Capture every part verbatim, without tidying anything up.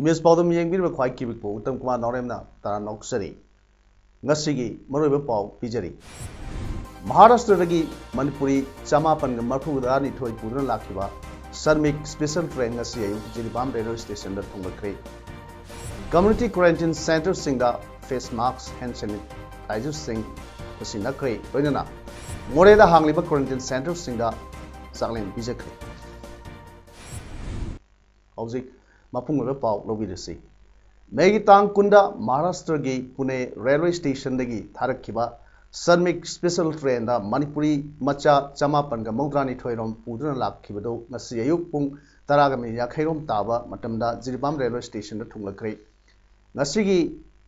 Image ꯄꯥꯎꯗꯝ ꯌꯦꯡꯕꯤꯔꯤꯕ ꯈ꯭ꯋꯥꯏ ꯀꯤꯕꯤꯛꯄ ꯎꯇꯝ ꯀꯨꯃꯥꯔ ꯅꯥꯎꯔꯦꯝꯅ ꯇꯔꯥꯝꯅ ꯑꯣꯛꯆꯔꯤ꯫ ꯉꯁꯤꯒꯤ ꯃꯔꯨꯑꯣꯏꯕ ꯄꯥꯎ ꯄꯤꯖꯔꯤ꯫ ꯃꯍꯥꯔꯥꯁꯇ꯭ꯔꯗꯒꯤ ꯃꯅꯤꯄꯨꯔꯤ ꯆꯃꯥꯄꯟꯒ ꯃꯔꯤꯐꯨꯇꯔꯥꯅꯤꯊꯣꯏ ꯄꯨꯗꯨꯅ ꯂꯥꯛꯈꯤꯕ ꯁ꯭ꯔꯃꯤꯛ ꯁ꯭ꯄꯦꯁꯦꯜ ꯇ꯭ꯔꯦꯟ ꯉꯁꯤ ꯑꯌꯨꯛ ꯖꯤꯔꯤꯕꯥꯝ ꯔꯦꯜꯋꯦ ꯁ꯭ꯇꯦꯁꯟꯗ ꯊꯨꯡꯂꯈ꯭ꯔꯦ꯫ ꯀꯝꯃ꯭ꯌꯨꯅꯤꯇꯤ ꯀ꯭ꯋꯥꯔꯦꯟꯇꯤꯟ ꯁꯦꯟꯇꯔꯁꯤꯡꯗ ꯐꯦꯁ ꯃꯥꯁꯛ, ꯍꯦꯟ ꯁꯦꯅꯤꯇꯥꯏꯖꯔꯁꯤꯡ ꯁꯤꯖꯤꯟꯅꯈ꯭ꯔꯦ꯫ ꯂꯣꯏꯅꯅ ꯃꯣꯔꯦꯗ ꯍꯥꯡꯂꯤꯕ ꯀ꯭ꯋꯥꯔꯦꯟꯇꯤꯟ ꯁꯦꯟꯇꯔꯁꯤꯡꯗ ꯆꯥꯛꯂꯦꯟ ꯄꯤꯖꯈ꯭ꯔꯦ꯫ ꯍꯧꯖꯤꯛ ꯃꯄꯨꯡ ꯑꯣꯏꯕ ꯄꯥꯎ ꯂꯧꯕꯤꯔꯁꯤ꯫ ꯃꯦꯒꯤ ꯇꯥꯡ ꯀꯨꯟꯗ ꯃꯍꯥꯔꯥꯁꯇ꯭ꯔꯒꯤ ꯄꯨꯅꯦ ꯔꯦꯜꯋꯦ ꯁ꯭ꯇꯦꯁꯟꯗꯒꯤ ꯊꯥꯔꯛꯈꯤꯕ ꯁ꯭ꯔꯃꯤꯛ ꯁ꯭ꯄꯦꯁꯦꯜ ꯇ꯭ꯔꯦꯟꯗ ꯃꯅꯤꯄꯨꯔꯤ ꯃꯆꯥ ꯆꯃꯥꯄꯟꯒ ꯃꯧꯗ꯭ꯔꯥꯅꯤꯊꯣꯏ ꯔꯣꯝ ꯄꯨꯗꯨꯅ ꯂꯥꯛꯈꯤꯕꯗꯨ ꯉꯁꯤ ꯑꯌꯨꯛ ꯄꯨꯡ ꯇꯔꯥꯒ ꯃꯤꯅꯤꯠ ꯌꯥꯡꯈꯩ ꯔꯣꯝ ꯇꯥꯕ ꯃꯇꯝꯗ ꯖꯤꯔꯤꯕꯥꯝ ꯔꯦꯜꯋꯦ ꯁ꯭ꯇꯦꯁꯟꯗ ꯊꯨꯡꯂꯈ꯭ꯔꯦ꯫ ꯉꯁꯤꯒꯤ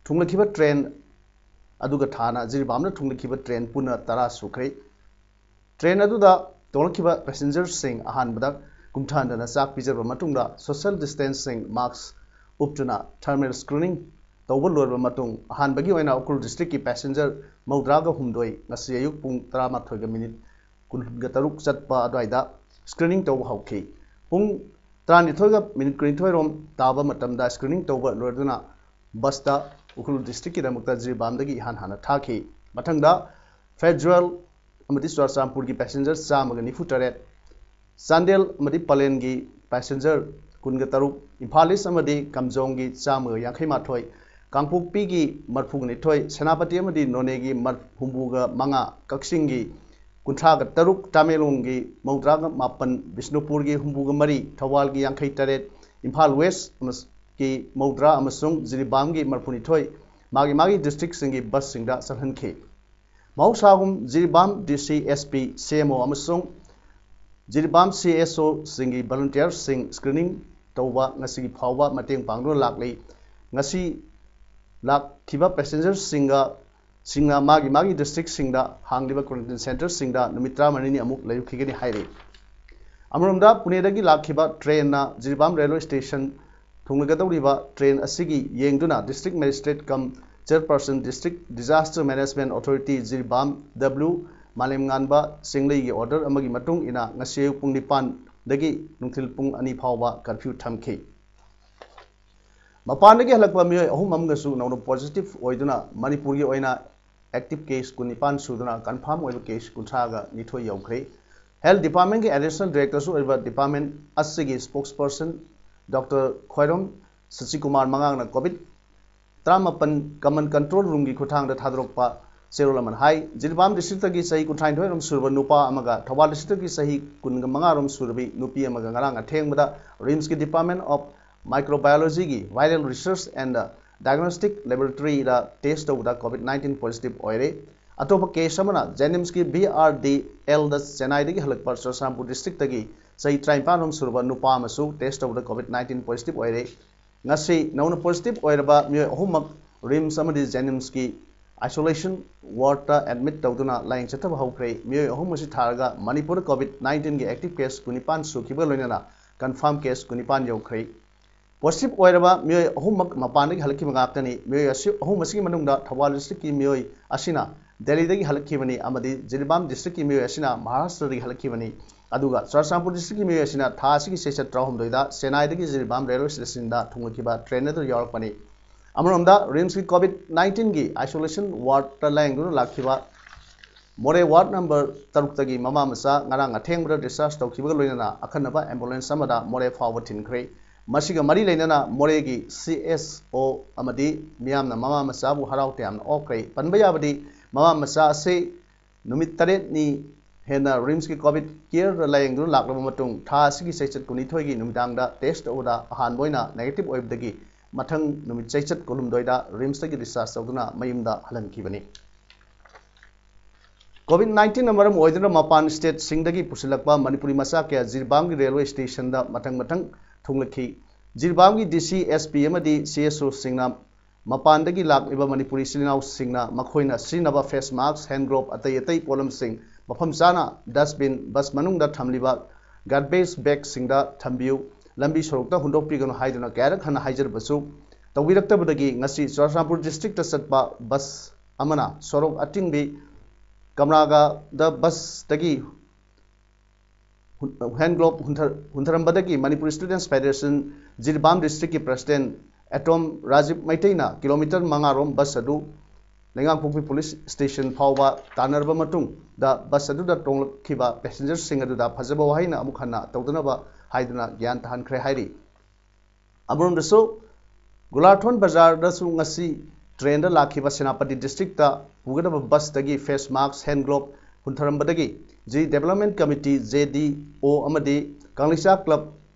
ꯊꯨꯡꯂꯈꯤꯕ ꯇ꯭ꯔꯦꯟ ꯑꯗꯨꯒ ꯊꯥꯅ ꯖꯤꯔꯤꯕꯥꯝꯗ ꯊꯨꯡꯂꯈꯤꯕ ꯇ꯭ꯔꯦꯟ ꯄꯨꯟꯅ ꯇꯔꯥ ꯁꯨꯈ꯭ꯔꯦ꯫ ꯇ꯭ꯔꯦꯟ ꯑꯗꯨꯗ ꯇꯣꯡꯂꯛꯈꯤꯕ ꯄꯦꯁꯦꯟꯖꯔꯁꯤꯡ ꯑꯍꯥꯟꯕꯗ ꯀꯨꯝꯊꯍꯟꯗꯅ ꯆꯥꯛ ꯄꯤꯖꯔꯕ ꯃꯇꯨꯡꯗ ꯁꯣꯁꯤꯌꯦꯜ ꯗꯤꯁꯇꯦꯟꯁꯤꯡ, ꯃꯥꯁꯛ ꯎꯞꯇꯨꯅ ꯊꯔꯃꯦꯜ ꯁ꯭ꯀ꯭ꯔꯤꯅꯤꯡ ꯇꯧꯕ ꯂꯣꯏꯔꯕ ꯃꯇꯨꯡ, ꯑꯍꯥꯟꯕꯒꯤ ꯑꯣꯏꯅ ꯎꯈ꯭ꯔꯨꯜ ꯗꯤꯁꯇ꯭ꯔꯤꯛꯀꯤ ꯄꯦꯁꯦꯟꯖꯔ ꯃꯧꯗ꯭ꯔꯥꯒ ꯍꯨꯝꯗꯣꯏ ꯉꯁꯤ ꯑꯌꯨꯛ ꯄꯨꯡ ꯇꯔꯥꯃꯥꯊꯣꯏꯒ ꯃꯤꯅꯤꯠ ꯀꯨꯟꯒ ꯇꯔꯨꯛ ꯆꯠꯄ ꯑꯗꯨꯋꯥꯏꯗ ꯁ꯭ꯀ꯭ꯔꯤꯅꯤꯡ ꯇꯧꯕ ꯍꯧꯈꯤ꯫ ꯄꯨꯡ ꯇꯔꯥꯅꯤꯊꯣꯏꯒ ꯃꯤꯅꯤꯠ ꯀꯨꯟꯅꯤꯊꯣꯏ ꯔꯣꯝ ꯇꯥꯕ ꯃꯇꯝꯗ ꯁ꯭ꯀ꯭ꯔꯤꯅꯤꯡ ꯇꯧꯕ ꯂꯣꯏꯔꯗꯨꯅ ꯕꯁꯇ ꯎꯈ꯭ꯔꯨꯜ ꯗꯤꯁꯇ꯭ꯔꯤꯛꯀꯤꯗꯃꯛꯇ ꯖꯤꯔꯤꯕꯥꯝꯗꯒꯤ ꯏꯍꯥꯟ ꯍꯥꯟꯅ ꯊꯥꯈꯤ꯫ ꯃꯊꯪꯗ ꯐꯦꯔꯖ꯭ꯋꯦꯜ ꯑꯃꯗꯤ ꯆꯨꯔꯥꯆꯥꯟꯄꯨꯔꯒꯤ ꯄꯦꯁꯦꯟꯖꯔ ꯆꯥꯝꯃꯒ ꯅꯤꯐꯨ ꯇꯔꯦꯠ, ꯆꯥꯟꯗꯦꯜ ꯑꯃꯗꯤ ꯄꯂꯦꯟꯒꯤ ꯄꯦꯁꯦꯟꯖꯔ ꯀꯨꯟꯒ ꯇꯔꯨꯛ, ꯏꯝꯐꯥꯜ ꯏꯁ ꯑꯃꯗꯤ ꯀꯥꯝꯖꯣꯡꯒꯤ ꯆꯥꯝꯃꯒ ꯌꯥꯡꯈꯩ ꯃꯥꯊꯣꯏ, ꯀꯥꯡꯄꯣꯛꯄꯤꯒꯤ ꯃꯔꯤꯐꯨꯒ ꯅꯤꯊꯣꯏ, ꯁꯦꯅꯥꯄꯇꯤ ꯑꯃꯗꯤ ꯅꯣꯅꯦꯒꯤ ꯃꯔ-, ꯍꯨꯝꯐꯨꯒ ꯃꯉꯥ, ꯀꯛꯆꯤꯡꯒꯤ ꯀꯨꯟꯊ꯭ꯔꯥꯒ ꯇꯔꯨꯛ, ꯇꯃꯦꯡꯂꯣꯡꯒꯤ ꯃꯧꯗ꯭ꯔꯥꯒ ꯃꯥꯄꯟ, ꯕꯤꯁꯅꯨꯄꯨꯔꯒꯤ ꯍꯨꯝꯐꯨꯒ ꯃꯔꯤ, ꯊꯧꯕꯥꯜꯒꯤ ꯌꯥꯡꯈꯩ ꯇꯔꯦꯠ, ꯏꯝꯐꯥꯜ ꯋꯦꯁ ꯑꯃꯁ-, ꯀꯤ ꯃꯧꯗ꯭ꯔꯥ ꯑꯃꯁꯨꯡ ꯖꯤꯔꯤꯕꯥꯝꯒꯤ ꯃꯔꯤꯐꯨꯅꯤꯊꯣꯏ ꯃꯥꯒꯤ ꯃꯥꯒꯤ ꯗꯤꯁꯇ꯭ꯔꯤꯛꯁꯤꯡꯒꯤ ꯕꯁꯁꯤꯡꯗ ꯆꯠꯍꯟꯈꯤ꯫ ꯃꯍꯧꯁꯥꯒꯨꯝ ꯖꯤꯔꯤꯕꯥꯝ ꯗꯤ ꯁꯤ, ꯑꯦꯁ ꯄꯤ, ꯁꯤ ꯑꯦꯝ ꯑꯣ ꯑꯃꯁꯨꯡ ꯖꯤꯔꯤꯕꯥꯝ ꯁꯤ ꯑꯦꯁ ꯑꯣꯁꯤꯡꯒꯤ ꯚꯣꯂꯨꯟꯇꯤꯌꯔꯁꯤꯡ ꯁ꯭ꯀ꯭ꯔꯤꯅꯤꯡ ꯇꯧꯕ ꯉꯁꯤꯒꯤ ꯐꯥꯎꯕ ꯃꯇꯦꯡ ꯄꯥꯡꯗꯨꯅ ꯂꯥꯛꯂꯤ꯫ ꯉꯁꯤ ꯂꯥꯛꯈꯤꯕ ꯄꯦꯁꯦꯟꯖꯔꯁꯤꯡꯒ ꯁꯤꯡꯅ ꯃꯥꯒꯤ ꯃꯥꯒꯤ ꯗꯤꯁꯇ꯭ꯔꯤꯛꯁꯤꯡꯗ ꯍꯥꯡꯂꯤꯕ ꯀ꯭ꯋꯥꯔꯦꯟꯇꯤꯟ ꯁꯦꯟꯇꯔꯁꯤꯡꯗ ꯅꯨꯃꯤꯠ ꯇꯔꯥꯃꯔꯤꯅꯤ ꯑꯃꯨꯛ ꯂꯩꯔꯨꯈꯤꯒꯅꯤ ꯍꯥꯏꯔꯤ꯫ ꯑꯃꯔꯣꯝꯗ ꯄꯨꯅꯦꯗꯒꯤ ꯂꯥꯛꯈꯤꯕ ꯇ꯭ꯔꯦꯟꯅ ꯖꯤꯔꯤꯕꯥꯝ ꯔꯦꯜꯋꯦ ꯁ꯭ꯇꯦꯁꯟ ꯊꯨꯡꯂꯒꯗꯧꯔꯤꯕ ꯇ꯭ꯔꯦꯟ ꯑꯁꯤꯒꯤ ꯌꯦꯡꯗꯨꯅ district magistrate cum chairperson district disaster management authority Jiribam W Malemnganba ꯆꯦꯡꯂꯩꯒꯤ ꯑꯣꯔꯗꯔ ꯑꯃꯒꯤ ꯃꯇꯨꯡ ꯏꯟꯅ ꯉꯁꯤ ꯑꯌꯨꯛ ꯄꯨꯡ ꯅꯤꯄꯥꯟꯗꯒꯤ ꯅꯨꯡꯊꯤꯜ ꯄꯨꯡ ꯑꯅꯤ ꯐꯥꯎꯕ ꯀꯔꯐ꯭ꯌꯨ ꯊꯝꯈꯤ꯫ ꯃꯄꯥꯟꯗꯒꯤ ꯍꯜꯂꯛꯄ ꯃꯤꯑꯣꯏ ꯑꯍꯨꯝ ꯑꯃꯒꯁꯨ ꯅꯧꯅ ꯄꯣꯖꯤꯇꯤꯚ ꯑꯣꯏꯗꯨꯅ ꯃꯅꯤꯄꯨꯔꯒꯤ ꯑꯣꯏꯅ ꯑꯦꯛꯇꯤꯚ ꯀꯦꯁ ꯀꯨꯟꯅꯤꯄꯥꯟ ꯁꯨꯗꯨꯅ ꯀꯟꯐꯥꯔꯝ ꯑꯣꯏꯕ ꯀꯦꯁ ꯀꯨꯟꯊ꯭ꯔꯥꯒ ꯅꯤꯊꯣꯏ ꯌꯧꯈ꯭ꯔꯦ꯫ ꯍꯦꯜꯊ ꯗꯤꯄꯥꯔꯠꯃꯦꯟꯒꯤ ꯑꯦꯗꯤꯁꯅꯦꯜ ꯗꯥꯏꯔꯦꯛꯇꯔꯁꯨ ꯑꯣꯏꯕ ꯗꯤꯄꯥꯔꯠꯃꯦꯟ ꯑꯁꯤꯒꯤ ꯁ꯭ꯄꯣꯛꯁꯄꯔꯁꯟ ꯗꯣꯛꯇꯔ ꯈ꯭ꯋꯥꯏꯔꯣꯝ ꯁꯆꯤꯀꯨꯃꯥꯔ ꯃꯉꯥꯡꯅ ꯀꯣꯚꯤꯗ ꯇꯔꯥꯃꯥꯄꯟ ꯀꯃꯟ ꯀꯟꯇ꯭ꯔꯣꯜ ꯔꯨꯝꯒꯤ ꯈꯨꯠꯊꯥꯡꯗ ꯊꯥꯗꯣꯔꯛꯄ ꯆꯦꯔꯣꯜ ꯑꯃꯅ ꯍꯥꯏ, ꯖꯤꯔꯤꯕꯥꯝ ꯗꯤꯁꯇ꯭ꯔꯤꯛꯇꯒꯤ ꯆꯍꯤ ꯀꯨꯟꯊ꯭ꯔꯥꯅꯤꯊꯣꯏ ꯔꯣꯝ ꯁꯨꯔꯕ ꯅꯨꯄꯥ ꯑꯃꯒ ꯊꯧꯕꯥꯜ ꯗꯤꯁꯇ꯭ꯔꯤꯛꯇꯒꯤ ꯆꯍꯤ ꯀꯨꯟꯃꯉꯥ ꯔꯣꯝ ꯁꯨꯔꯕꯤ ꯅꯨꯄꯤ ꯑꯃꯒ ꯉꯔꯥꯡ ꯑꯊꯦꯡꯕꯗ ꯔꯤꯝꯁꯀꯤ ꯗꯤꯄꯥꯔꯠꯃꯦꯟ ꯑꯣꯐ ꯃꯥꯏꯀ꯭ꯔꯣꯕꯥꯏꯑꯣꯂꯣꯖꯤꯒꯤ ꯚꯥꯏꯔꯦꯜ ꯔꯤꯁꯔꯁ ꯑꯦꯟ ꯗꯥꯏꯒꯅꯣꯁꯇꯤꯛ ꯂꯦꯕꯣꯔꯦꯇꯔꯤꯗ ꯇꯦꯁ ꯇꯧꯕꯗ ꯀꯣꯚꯤꯗ ꯅꯥꯏꯟꯇꯤꯟ ꯄꯣꯖꯤꯇꯤꯚ ꯑꯣꯏꯔꯦ꯫ ꯑꯇꯣꯞꯄ ꯀꯦꯁ ꯑꯃꯅ ꯖꯦꯅꯤꯝꯁꯀꯤ ꯚꯤ ꯑꯥꯔ ꯗꯤ ꯑꯦꯜꯗ ꯆꯦꯟꯅꯥꯏꯗꯒꯤ ꯍꯜꯂꯛꯄ ꯆꯨꯔꯆꯥꯟꯄꯨꯔ ꯗꯤꯁꯇ꯭ꯔꯤꯛꯇꯒꯤ ꯆꯍꯤ ꯇꯔꯥꯅꯤꯄꯥꯟ ꯔꯣꯝ ꯁꯨꯔꯕ ꯅꯨꯄꯥ ꯑꯃꯁꯨ ꯇꯦꯁ ꯇꯧꯕꯗ ꯀꯣꯚꯤꯗ ꯅꯥꯏꯟꯇꯤꯟ ꯄꯣꯖꯤꯇꯤꯚ ꯑꯣꯏꯔꯦ꯫ ꯉꯁꯤ ꯅꯧꯅ ꯄꯣꯖꯤꯇꯤꯚ ꯑꯣꯏꯔꯕ ꯃꯤꯑꯣꯏ ꯑꯍꯨꯝꯃꯛ ꯔꯤꯝꯁ ꯑꯃꯗꯤ ꯖꯦꯅꯤꯝꯁꯀꯤ ꯑꯥꯏꯁꯣꯂꯦꯁꯟ ꯋꯥꯔꯗꯇ ꯑꯦꯗꯃꯤꯠ ꯇꯧꯗꯨꯅ ꯂꯥꯌꯦꯡ ꯆꯠꯊꯕ ꯍꯧꯈ꯭ꯔꯦ꯫ ꯃꯤꯑꯣꯏ ꯑꯍꯨꯝ ꯑꯁꯤ ꯊꯥꯔꯒ ꯃꯅꯤꯄꯨꯔꯗ ꯀꯣꯚꯤꯗ ꯅꯥꯏꯟꯇꯤꯟꯒꯤ ꯑꯦꯛꯇꯤꯚ ꯀꯦꯁ ꯀꯨꯟꯅꯤꯄꯥꯟ ꯁꯨꯈꯤꯕꯒ ꯂꯣꯏꯅꯅ ꯀꯟꯐꯥꯔꯝ ꯀꯦꯁ ꯀꯨꯟꯅꯤꯄꯥꯟ ꯌꯧꯈ꯭ꯔꯦ꯫ ꯄꯣꯖꯤꯇꯤꯚ ꯑꯣꯏꯔꯕ ꯃꯤꯑꯣꯏ ꯑꯍꯨꯝꯃꯛ ꯃꯄꯥꯟꯗꯒꯤ ꯍꯜꯂꯛꯈꯤꯕ ꯉꯥꯛꯇꯅꯤ꯫ ꯃꯤꯑꯣꯏ ꯑꯁꯤ, ꯑꯍꯨꯝ ꯑꯁꯤꯒꯤ ꯃꯅꯨꯡꯗ ꯊꯧꯕꯥꯜ ꯗꯤꯁꯇ꯭ꯔꯤꯛꯀꯤ ꯃꯤꯑꯣꯏ ꯑꯁꯤꯅ ꯗꯦꯜꯂꯤꯗꯒꯤ ꯍꯜꯂꯛꯈꯤꯕꯅꯤ ꯑꯃꯗꯤ ꯖꯤꯔꯤꯕꯥꯝ ꯗꯤꯁꯇ꯭ꯔꯤꯛꯀꯤ ꯃꯤꯑꯣꯏ ꯑꯁꯤꯅ ꯃꯍꯥꯔꯥꯁꯇ꯭ꯔꯗꯒꯤ ꯍꯜꯂꯛꯈꯤꯕꯅꯤ꯫ ꯑꯗꯨꯒ ꯆꯨꯔꯆꯥꯟꯄꯨꯔ ꯗꯤꯁꯇ꯭ꯔꯤꯛꯀꯤ ꯃꯤꯑꯣꯏ ꯑꯁꯤꯅ ꯊꯥ ꯑꯁꯤꯒꯤ ꯆꯩꯆꯠ ꯇꯔꯥꯍꯨꯝꯗꯣꯏꯗ ꯆꯦꯟꯅꯥꯏꯗꯒꯤ ꯖꯤꯔꯤꯕꯥꯝ ꯔꯦꯜꯋꯦ ꯁ꯭ꯇꯦꯁꯟꯗ ꯊꯨꯡꯂꯈꯤꯕ ꯇ꯭ꯔꯦꯟ ꯑꯗꯨ ꯌꯥꯎꯔꯛꯄꯅꯤ꯫ ꯑꯃꯔꯣꯝꯗ ꯔꯤꯝꯁꯀꯤ ꯀꯣꯚꯤꯗ ꯅꯥꯏꯟꯇꯤꯟꯒꯤ ꯑꯥꯏꯁꯣꯂꯦꯁꯟ ꯋꯥꯔꯗꯇ ꯂꯥꯌꯦꯡꯗꯨꯅ ꯂꯥꯛꯈꯤꯕ ꯃꯣꯔꯦ ꯋꯥꯔꯗ ꯅꯝꯕꯔ ꯇꯔꯨꯛꯇꯒꯤ ꯃꯃꯥ ꯃꯆꯥ ꯉꯔꯥꯡ ꯑꯊꯦꯡꯕꯗ ꯗꯤꯁꯆꯥꯔꯖ ꯇꯧꯈꯤꯕꯒ ꯂꯣꯏꯅꯅ ꯑꯈꯟꯅꯕ ꯑꯦꯝꯕꯨꯂꯦꯟꯁ ꯑꯃꯗ ꯃꯣꯔꯦ ꯐꯥꯎꯕ ꯊꯤꯟꯈ꯭ꯔꯦ꯫ ꯃꯁꯤꯒ ꯃꯔꯤ ꯂꯩꯅꯅ ꯃꯣꯔꯦꯒꯤ ꯁꯤ ꯑꯦꯁ ꯑꯣ ꯑꯃꯗꯤ ꯃꯤꯌꯥꯝꯅ ꯃꯃꯥ ꯃꯆꯥꯕꯨ ꯍꯔꯥꯎ ꯇꯌꯥꯝꯅ ꯑꯣꯛꯈ꯭ꯔꯦ꯫ ꯄꯟꯕ ꯌꯥꯕꯗꯤ ꯃꯃꯥ ꯃꯆꯥ ꯑꯁꯤ ꯅꯨꯃꯤꯠ ꯇꯔꯦꯠꯅꯤ ꯍꯦꯟꯅ ꯔꯤꯝꯁꯀꯤ ꯀꯣꯚꯤꯗ ꯀꯦꯌꯔꯗ ꯂꯥꯌꯦꯡꯗꯨꯅ ꯂꯥꯛꯂꯕ ꯃꯇꯨꯡ ꯊꯥ ꯑꯁꯤꯒꯤ ꯆꯩꯆꯠ ꯀꯨꯟꯅꯤꯊꯣꯏꯒꯤ ꯅꯨꯃꯤꯗꯥꯡꯗ ꯇꯦꯁ ꯇꯧꯕꯗ ꯑꯍꯥꯟꯕ ꯑꯣꯏꯅ ꯅꯦꯒꯦꯇꯤꯚ ꯑꯣꯏꯕꯗꯒꯤ ꯃꯊꯪ ꯅꯨꯃꯤꯠ ꯆꯩꯆꯠ ꯀꯨꯟꯍꯨꯝꯗꯣꯏꯗ ꯔꯤꯝꯁꯇꯒꯤ ꯗꯤꯁꯆꯥꯔꯖ ꯇꯧꯗꯨꯅ ꯃꯌꯨꯝꯗ ꯍꯜꯍꯟꯈꯤꯕꯅꯤ꯫ ꯀꯣꯚꯤꯗ ꯅꯥꯏꯟꯇꯤꯟꯅ ꯃꯔꯝ ꯑꯣꯏꯗꯨꯅ ꯃꯄꯥꯟ ꯁ꯭ꯇꯦꯠꯁꯤꯡꯗꯒꯤ ꯄꯨꯁꯤꯜꯂꯛꯄ ꯃꯅꯤꯄꯨꯔꯤ ꯃꯆꯥ ꯀꯌꯥ ꯖꯤꯔꯤꯕꯥꯝꯒꯤ ꯔꯦꯜꯋꯦ ꯁ꯭ꯇꯦꯁꯟꯗ ꯃꯊꯪ ꯃꯊꯪ ꯊꯨꯡꯂꯛꯈꯤ꯫ ꯖꯤꯔꯤꯕꯥꯝꯒꯤ ꯗꯤ ꯁꯤ, ꯑꯦꯁ ꯄꯤ ꯑꯃꯗꯤ ꯁꯤ ꯑꯦꯁ ꯑꯣꯁꯤꯡꯅ ꯃꯄꯥꯟꯗꯒꯤ ꯂꯥꯛꯂꯤꯕ ꯃꯅꯤꯄꯨꯔꯤ ꯏꯆꯤꯜ ꯏꯅꯥꯎꯁꯤꯡꯅ ꯃꯈꯣꯏꯅ ꯁꯤꯖꯤꯟꯅꯕ ꯐꯦꯁ ꯃꯥꯁꯛ, ꯍꯦꯟ ꯒ꯭ꯂꯣꯕ, ꯑꯇꯩ ꯑꯇꯩ ꯄꯣꯠꯂꯝꯁꯤꯡ ꯃꯐꯝ ꯆꯥꯅ ꯗꯁꯕꯤꯟ, ꯕꯁ ꯃꯅꯨꯡꯗ ꯊꯝꯂꯤꯕ ꯒꯥꯔꯕꯦꯖ ꯕꯦꯒꯁꯤꯡꯗ ꯊꯝꯕꯤꯌꯨ, ꯂꯝꯕꯤ ꯁꯣꯔꯣꯛꯇ ꯍꯨꯟꯗꯣꯛꯄꯤꯒꯅꯨ ꯍꯥꯏꯗꯨꯅ ꯀꯌꯥꯔꯛ ꯍꯟꯅ ꯍꯥꯏꯖꯔꯕꯁꯨ ꯇꯧꯕꯤꯔꯛꯇꯕꯗꯒꯤ ꯉꯁꯤ ꯆꯨꯔꯥꯆꯥꯟꯄꯨꯔ ꯗꯤꯁꯇ꯭ꯔꯤꯛꯇ ꯆꯠꯄ ꯕꯁ ꯑꯃꯅ ꯁꯣꯔꯣꯛ ꯑꯇꯤꯡꯕꯤ ꯀꯝꯔꯥꯒꯥꯗ ꯕꯁꯇꯒꯤ ꯍꯨꯟ-, ꯍꯦꯟ ꯒ꯭ꯂꯣꯕ ꯍꯨꯟꯊ-, ꯍꯨꯟꯊꯔꯝꯕꯗꯒꯤ ꯃꯅꯤꯄꯨꯔ ꯁ꯭ꯇꯨꯗꯦꯟꯠꯁ ꯐꯦꯗꯔꯦꯁꯟ ꯖꯤꯔꯤꯕꯥꯝ ꯗꯤꯁꯇ꯭ꯔꯤꯛꯀꯤ ꯄ꯭ꯔꯁꯤꯗꯦꯟꯠ ꯑꯦꯇꯣꯝ ꯔꯥꯖꯤꯕ ꯃꯩꯇꯩꯅ ꯀꯤꯂꯣꯃꯤꯇꯔ ꯃꯉꯥ ꯔꯣꯝ ꯕꯁ ꯑꯗꯨ ꯂꯩꯉꯥꯡꯄꯣꯛꯄꯤ ꯄꯨꯂꯤꯁ ꯁ꯭ꯇꯦꯁꯟ ꯐꯥꯎꯕ ꯇꯥꯟꯅꯔꯕ ꯃꯇꯨꯡꯗ ꯕꯁ ꯑꯗꯨꯗ ꯇꯣꯡꯂꯛꯈꯤꯕ ꯄꯦꯁꯦꯟꯖꯔꯁꯤꯡ ꯑꯗꯨꯗ ꯐꯖꯕ ꯋꯥꯍꯩꯅ ꯑꯃꯨꯛ ꯍꯟꯅ ꯇꯧꯗꯅꯕ ꯍꯥꯏꯗꯨꯅ ꯒ꯭ꯌꯥꯟ ꯇꯥꯍꯟꯈ꯭ꯔꯦ ꯍꯥꯏꯔꯤ꯫ ꯑꯃꯔꯣꯝꯗꯁꯨ ꯒꯨꯂꯥꯊꯣꯟ ꯕꯖꯥꯔꯗꯁꯨ ꯉꯁꯤ ꯇ꯭ꯔꯦꯟꯗ ꯂꯥꯛꯈꯤꯕ ꯁꯦꯅꯥꯄꯇꯤ ꯗꯤꯁꯇ꯭ꯔꯤꯛꯇ ꯄꯨꯒꯗꯕ ꯕꯁꯇꯒꯤ ꯐꯦꯁ ꯃꯥꯁꯛ, ꯍꯦꯟ ꯒ꯭ꯂꯣꯕ ꯍꯨꯟꯊꯔꯝꯕꯗꯒꯤ G development committee, J D O, ꯑꯃꯗꯤ ꯀꯪꯂꯩꯆꯥ ꯀ꯭ꯂꯕ